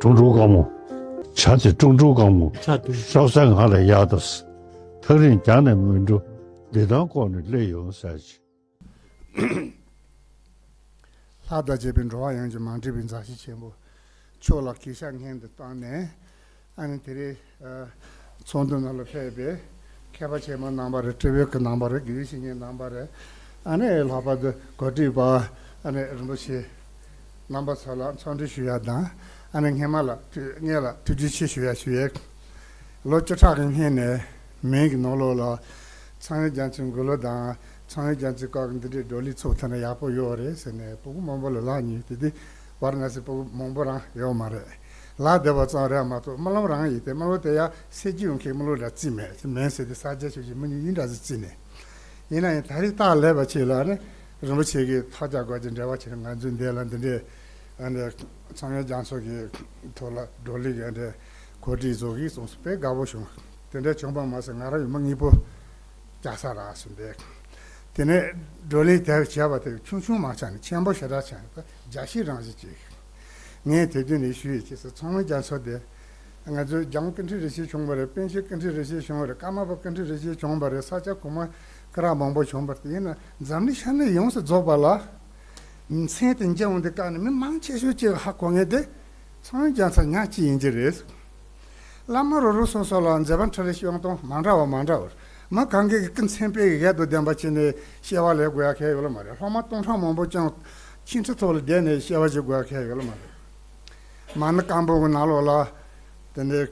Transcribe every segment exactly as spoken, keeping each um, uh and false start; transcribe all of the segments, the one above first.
ཀྲུང་ཀྲུང་དཀར་མོ། བྱ་ཚེ་ཀྲུང་ཀྲུང་དཀར་མོ། ཆ་དུ། ཤོག་ས་ང་ལ་གཡར་དང་། ཐག་རིང་རྒྱང་ནས་མི་འགྲོ། བདེ་ཐང་ལྐོག་ནས་སླེབས་ཡོང་ཟེར་ཅིག་ལྷ་དང་བཅས་པའི་འགྲོ་བ་ཡོངས་ཀྱི་མ་འདྲེས་པའི་མཛའ་བཤེས་ཆེན་པོ་མཆོག་ལ་གུས་ཕྱག་སྔོན་དུ་བཏང་ནས། ཨ་ནི་དེ་རིང་ཚོགས་འདུ་ནང་ལ་ཕེབས་པའི་མཁས་པ་ཆེན་མོ་རྣམ་པ་རེད། སྤྲུལ་པའི་སྐུ་རྣམ་པ་རེད། དགེ་བའི་བཤེས་གཉེན་རྣམ་པ་རེད། ཨ་ནི་ལྷག་པར་དུ་གོ་སྒྲིག་པ་ཨ་ནི་རིན་པོ་ཆེ་རྣམ་པ་ཚོ་ལ་འཚམས་འདྲི་ཞུ་ཡ་དང་། ཨ་ནི་སྔས་མ་ལ་ཐུགས་ངེད་ལ་ཐུགས་རྗེ་ཆེ་ཞུ་ཡ་ཞུ་ཡས། ལོ་བཅུ་ཕྲག་གི་སྔོན་ནས་མོན་གྱི་ནང་ལོགས་ལ་ཚངས་དབྱངས་རྒྱ་མཚོའི་མགུར་གླུ་དང་ཚངས་དབྱངས་རྒྱ་མཚོའི་སྐོར་གྱི་འདི་འདྲའི་བགྲོ་གླེང་ཚོགས་ཐུབ་ན་ཡག་པོ་ཡོད་རེད་ཟེར་ནས་སྤུ་གུ་མང་པོ་ལ་ལབ་མྱོང་། དེ་དུས་ཝཱ་ར་ཎ་སིའི་སྤུ་གུ་མང་པོ་རང་ཡོད་མ་རེད། ལབ་བསྡད་པ་ཙམ་རེད་མ་གཏོགས་རྨི་ལམ་རང་ཡིན་ཏེ། རྨི་ལམ་དེ་ཡང་གསལ་གྱི་ཡོང་མཁན་རྨི་ལམ་འདྲ་བརྩིས་མེད། མོན་ཟེར་དེ་ས་ཆ་ཞིག་གི་མི་ཉུང་ཉུང་འདྲ་ཟིག་བརྩིས་ནས། ཡིན་ན་ཡང་ད་རེས་རྟགས་ལས་པ་ཆེ་ལ་ནི་རིན་པོ་ཆེ་གིས་ཐག་བཅད་དགོས་ཀྱི་འབྲེལ་བ་བྱས་ནས་ང་ཚོའི་འདི་ལ་འདི་འདྲའི་ཨ་ནི་ཚངས་དབྱངས་རྒྱ་མཚོ་གི་ཐོག་ལ་བགྲོ་གླེང་གི་འདྲའི་གོ་སྒྲིག་བཟོ་གི་སོང་ཙང་དཔེ་དགའ་པོ་བྱུང་། དེ་འདྲ་བྱུང་པ་མ་ཟད་ང་རང་ཡང་མི་དངོས་པོ་རྒྱག་ས་རག་སོང་བས། དེ་ནས་བགྲོ་གླེང་དེ་བྱས་པ་དེ་ཆུང་ཆུང་མ་ཆགས་ནས་ཆེན་པོ་ཞེ་དྲག་ཆགས་ནས་ད་རྒྱ་ཆེའི་རང་བཞིན་ཅིག་ངས་དེ་དུས་ནས་ཞུ་ཡི། ཅེས་སོ། ཚངས་དབྱངས་རྒྱ་མཚོ་དེ་ང་ཚོའི་རྒྱལ་དབང་ཀུན་ཁྲིད་རིན་ཆེན་བྱུང་བ་རེད། པཎ་ཆེན་ཀུན་ཁྲིད་རིན་ཆེན་བྱུང་བ་རེད། ཀརྨ་པ་ཀུན་ཁྲིད་རིན་ཆེན་བྱུང་བ་རེད། ས་སྐྱ་གོང་མ་སྐུ་རབ་མང་པོ་བྱུང་བ་རེད། ཡིན་ན་འཛམ་གླིང་ཤར་ནུབ་ཡོངས་སུ་རྫོགས་པ་ལ་མཚན་དེ་འགྱེད་འོང་དུས་སྐབས་ནས་མི་མང་ཆེ་ཤོས་ཀྱིས་ཧ་གོ་མཁན་དེ་ཚངས་དབྱངས་རྒྱ་མཚོ་ཉག་གཅིག་ཡིན་གྱི་རེད། བླ་མ་རོ་རོ་སོ་སོ་ལ་མཛད་པ་འཕྲིན་ལས་སྤྱོད་སྟངས་མ་འདྲ་བ་མ་འདྲ་བར། མི་གང་གིས་ཀྱི་སྐུ་མཚན་དཔེ་ཡི་གེ་དང་ལྡན་པ་བྱས་ནས་སྐྱེ་བ་ལེན་དགོས་ཡ་གང་ཡང་ཡོད་ལ་མ་རེད། སློབ་མ་སྟོང་ཕྲག་མང་པོ་ཀྱང་ཆིག་ཁྲི་ཐོག་ལ་བསྡད་ནས་སྐྱེ་བ་བྱེད་དགོས་ཡ་གང་ཡང་ཡོད་ལ་མ་རེད། མ་ཎི་བཀའ་འབུམ་གྱི་ནང་ལོགས་ལ། དེ་ནས་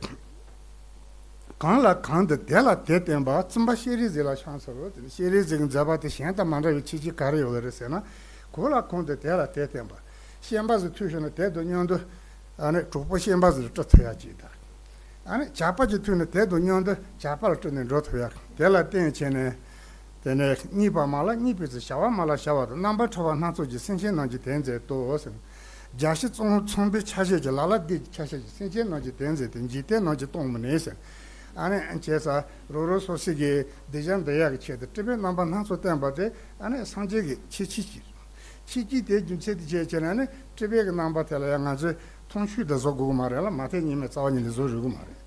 གང་ལ་གང་འདུལ་དེ་ལ་དེ་བསྟན་པ། བཙུན་པ་སྤྱན་རས་གཟིགས་ལ་ཕྱག་འཚལ་ལོ། དེ་ནས་སྤྱན་རས་གཟིགས་ཀྱི་མཛད་པ་དེ་གཞན་དང་མ་འདྲ་བའི་ཁྱད་ཆོས་ག་རེ་ཡོད་རེད་ཟེར་ན། གང་ལ་གང་འདུལ་དེ་ལ་དེ་བསྟན་པ། བཤན་པ་ཟིག་ཐུག་བྱུང་ན་དེ་དང་མཉམ་དུ་ཨ་ནི་གྲོགས་པོ་བཤན་པ་ཟིག་ལ་སྤྲད་ཐུབ་ཡ་ཅིག་དང་། ཨ་ནི་ཇག་པ་ཅིག་ཐུག་ན་དེ་དང་མཉམ་དུ་ཇག་པ་ལ་སྤྲད་ནས་འགྲོ་ཐུབ་ཡ། དེ་ལ་བརྟེན་བྱས་ནས། དེ་ནས་རྙེད་པ་མ་ལགས་རྙེད་པའི་ཚུལ། བྱ་བ་མ་ལགས་བྱ་བ་དང་། རྣམ་པར་འཕྲུལ་པ་སྣ་ཚོགས་ཀྱིས། སེམས་ཅན་རྣམས་ཀྱི་དོན་མཛད་དོ་ཟེར། རྒྱལ་སྲས་གཙང་ཆེན་པོའི་ཆ་ཤས་ཀྱིས། ལ་ལ་སྡེ་གི་ཆ་ཤས་ཀྱིས། སེམས་ཅན་རྣམས་ཀྱི་དོན་མཛད་དེ། འཇིག་རྟེན་རྣམས་ཀྱི་སྟོང་མི་ནུས་ཟེར། ཨ་ནི་བྱས་ཙང་རོ་རོ་སོ་སོ་གི་གདུལ་བྱ་འདུལ་ཡག་གི་ཆེད་དུ་སྤྲུལ་པའི་རྣམ་པ་སྣ་ཚོགས་བསྟན་པ་དེ་ཨ་ནི་སངས་རྒྱས་ཀྱི་ཁྱད་ཆོས་ཅིག་ཁྱད་ཆོས་དེའི་རྒྱུ་མཚན་དེ་བྱས་བྱས་ན་ནི་སྤྲུལ་པའི་གི་རྣམ་པ་དེ་ལ་ཡང་ང་ཚོས་མཐོང་ཆོས་དེ་བཟོ་དགོས་ཀྱི་མ་རེད་ལ། མ་ཐེག་གཉིས་མེད་རྩ་བ་ཉིད་ནས་བཟོ་རུང་གི་མ་རེད།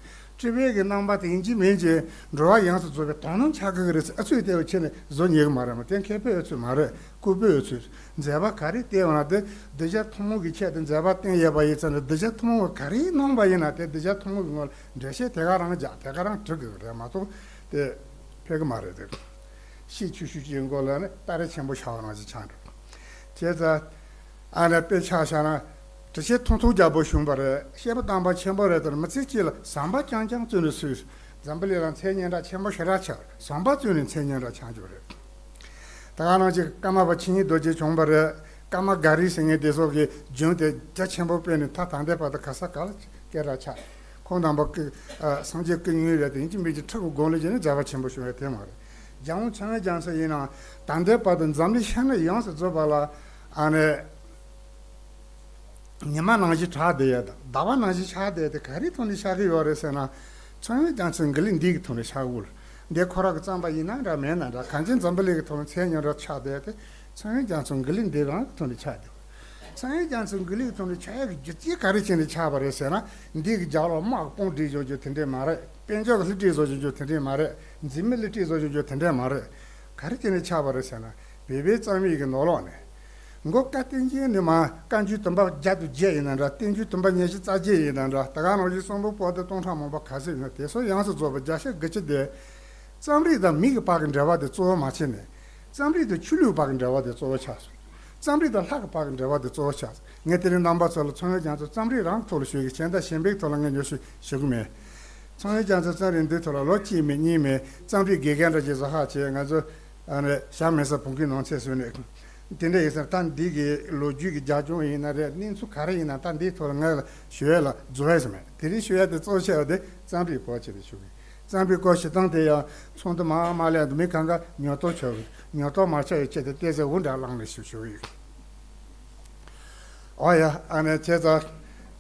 སྤྲུལ་པའི་གི་རྣམ་པ་དེ་ཡིན་གཅིག་མིན་གཅིག་འགྲོ་བ་ཡོངས་སུ་རྫོགས་པའི་དོན་སྣོད་ཆགས་ཀྱི་རེད་ཟེར་ཨུ་ཚུགས་བསྡད་པ་ཁྱེད་ནས་བཟོ་ཉན་གི་མ་རེད་མ། དེ་མཁས་པའི་ཨུ་ཚུགས་མ་རེད། ལྐུགས་པའི་ཨུ་ཚུགས། མཛད་པ་ག་རེ་བསྟན་ཡོད་ན་དེ་གདུལ་བྱ་ཐུན་མོང་གི་ཆེད་དུ་མཛད་པ་བསྟན་ཡོད་པ་ཡིན་ཙང་ནས། གདུལ་བྱ་ཐུན་མོང་གི་ག་རེ་གནང་པ་ཡིན་ན་དེ་གདུལ་བྱ་ཐུན་མོང་གི་ངོ་ལ་འགྲེལ་བཤད་དེ་ག་རང་རྒྱག་དེ་ག་རང་འབྲི་དགོས་རེད་མ་གཏོགས་དེ་ཕན་གི་མ་རེད་དེ། ཤེས་ཆོས་ཤུགས་ཀྱི་མགོ་ལ་ནི་སྟ་རེ་ཆེན་པོ་ཆགས་པ་ནང་བཞིན་ཆགས་འགྲོ། བྱས་ཙང་ཨ་ནི་དཔེ་ཆ་བཞག་ན། དྲི་ཆབ་ཐུང་ཐུང་རྒྱལ་པོ་བྱུང་བ་རེད། བཤད་པ་དམ་པ་ཆེན་པོ་རེད་དེ། མི་ཚེ་གཅིག་ལ་ཟམ་པ་རྐྱང་རྐྱང་བཙུགས་ནས་སུས། འཛམ་བུ་གླིང་ལ་མཚན་སྙན་གྲགས་ཆེན་པོ་ཞེ་དྲག་ཆགས། ཟམ་པ་བཙུགས་ནས་མཚན་སྙན་གྲགས་ཆགས་རྒྱུ་རེད། ད་ག་ནང་བཞིན་ཀརྨ་པ་ཆོས་དབྱིངས་རྡོ་རྗེ་བྱུང་བ་རེད། ཀརྨ་ག་རི་ཟེར་མཁན་དེ་སོགས་ཀྱིས་རྒྱུན་དེ་རྒྱ་ཆེན་པོ་སྤེལ་ནས་ད་ད་ལྟའི་བར་དུ་ག་ས་ག་ལ་སྐད་གྲགས་ཆགས། ཁོང་དམ་པ་ཀི་ཨ་སངས་རྒྱས་སྐུ་དངོས་རེད་དེ། ཡིན་གཅིག་མིན་གཅིག་ཁྲི་གི་སྒང་ལ་བྱས་ནས་མཛད་པ་ཆེན་པོ་བྱུང་བའི་དེ་མ་རེད། རྒྱལ་དབང་ཚངས་དབྱངས་རྒྱ་མཚོ་ཡིན་ནའང་ད་ལྟའི་བར་དུ་འཛམ་གླིང་ཤར་ནུབ་ཡོངས་སུ་རྫོགས་པ་ལ་ཨ་ནི། ཉི་མ་ནང་བཞིན་གྲགས་བསྡད་ཡ་དང་ཟླ་བ་ནང་བཞིན་ཆགས་བསྡད་དེ་ག་རེའི་ཐོག་ནས་ཆགས་ཀྱི་ཡོད་རེད་ཟེར་ན། ཚངས་དབྱངས་རྒྱ་མཚོའི་མགུར་གླུ་འདི་གི་ཐོག་ནས་ཆགས་ཡོད་རེད། འདི་ཁོ་རང་གིས་བརྩམས་པ་ཡིན་ན་འདྲ་མིན་ན་འདྲ། གངས་ཅན་འཛམ་བུ་གླིང་གི་ཐོག་ནས་མཚན་སྙན་གྲགས་ཆགས་བསྡད་དེ་ཚངས་དབྱངས་རྒྱ་མཚོའི་མགུར་གླུ་འདི་རང་གི་ཐོག་ནས་ཆགས་བསྡད་ཡོད་རེད། ཚངས་དབྱངས་རྒྱ་མཚོའི་མགུར་གླུ་གི་ཐོག་ནས་ཆགས་ཡག་གི་རྒྱུ་རྐྱེན་ག་རེ་བྱས་ནས་ཆགས་པ་རེད་ཟེར་ན། འདི་གི་རྒྱབ་ལ་དམག་དཔུང་སྒྲིག་འཇོག་རྒྱུ་དེ་འདྲས་མ་རེད། དཔལ་འབྱོར་གྱི་གླུ་སྒྲིག་བཟོ་བྱེད་རྒྱུ་དེ་འདྲས་མ་རེད། འཛིན་མའི་གླུ་སྒྲིག་བཟོ་བྱེད་རྒྱུ་དེ་འདྲས་མ་རེད། ག་རེ་བྱས་ནས་ཆགས་པ་རེད་ཟེར་ན། བོད་པའི་རྩོམ་རིག་གི་ནང་ལོགས་ནས། མགོ་བཀའ་བསྟན་འཛིན་ནས་མར་བཀའ་འགྱུར་དུམ་པ་བརྒྱ་དང་བརྒྱད་ཡིན་ན་འདྲ། བསྟན་འགྱུར་དུམ་པ་ཉི་ཤུ་རྩ་བརྒྱད་ཡིན་ན་འདྲ། ད་ག་ནང་བཞིན་གསུང་འབུམ་པོ་ཏི་སྟོང་ཕྲག་མང་པོ་ག་ཚོད་ཡོད་ན་དེ་ཚོ་ཡོངས་སུ་རྫོགས་པ་བརྒྱ་ཆ་དགུ་བཅུ་དེ། རྩོམ་རིག་དང་མི་གི་བར་གྱི་འབྲེལ་བ་དེ་གཙོ་བོ་མ་བྱས་ནས། རྩོམ་རིག་དང་ཆོས་ལུགས་བར་གྱི་འབྲེལ་བ་དེ་གཙོ་བོ་ཆགས་སོང་། རྩོམ་རིག་དང་ལྷ་གི་བར་གྱི་འབྲེལ་བ་དེ་གཙོ་བོ་ཆགས་སོང་། ངས་དེ་རིང་རྣམ་པ་ཚོ་ལ་ཚངས་དབྱངས་རྒྱ་མཚོ་རྩོམ་རིག་རང་གི་ཐོག་ལ་ཞུ་གི། གཞན་དག་གཞན་པའི་ཐོག་ལ་ངས་ཉམས་ཞིབ་ཞུ་གི་མེད། ཚངས་དབྱངས་རྒྱ་མཚོའི་རྩོམ་རིག་འདིའི་ཐོག་ལ་ལོ་གཅིག་མིན་གཉིས་མིན་རྩོམ་རིག་དགེ་རྒན་འདྲ་ཅིག་བཟོ་ཧ་ཆེ། ང་ཚོ་ཨ་ནི་བྱ་མེད་ས་བོང་གི་ནང་ཚེ་བཟོས་ནས། དེ་འདྲ་ཡིན་ཙང་ད་འདི་གི་ལོ་རྒྱུས་ཀྱི་རྒྱབ་ལྗོངས་ཡིན་ན་རེད། གནས་ཚུལ་ག་རེ་ཡིན་ན་ད་འདིའི་ཐོག་ལ་ངས་ལ་ཞུ་ཡས་ལ་རྫོགས་ཡས་སུ་མེད། དེ་རིང་ཞུ་ཡས་དེ་གཙོ་ཆེ་བ་དེ་རྩོམ་རིག་སྐོར་ཆེད་དུ་ཞུ་གི། རྩོམ་རིག་སྐོར་ཞུ་སྟངས་དེ་ཡང་ཚོགས་འདུ་མང་མང་ལས་འདུག་མི་གང་ག་ཉོབ་ཏོ་ཆགས་གི། ཉོབ་ཏོ་མ་ཆགས་ཡོད་ཆེད་དུ་ཏོག་ཙམ་འུར་འདྲ་བླངས་ནས་ཞུ་ཞུ་གི་ཡོད། ཨོ་ཡ། ཨ་ནི་བྱས་ཙང་།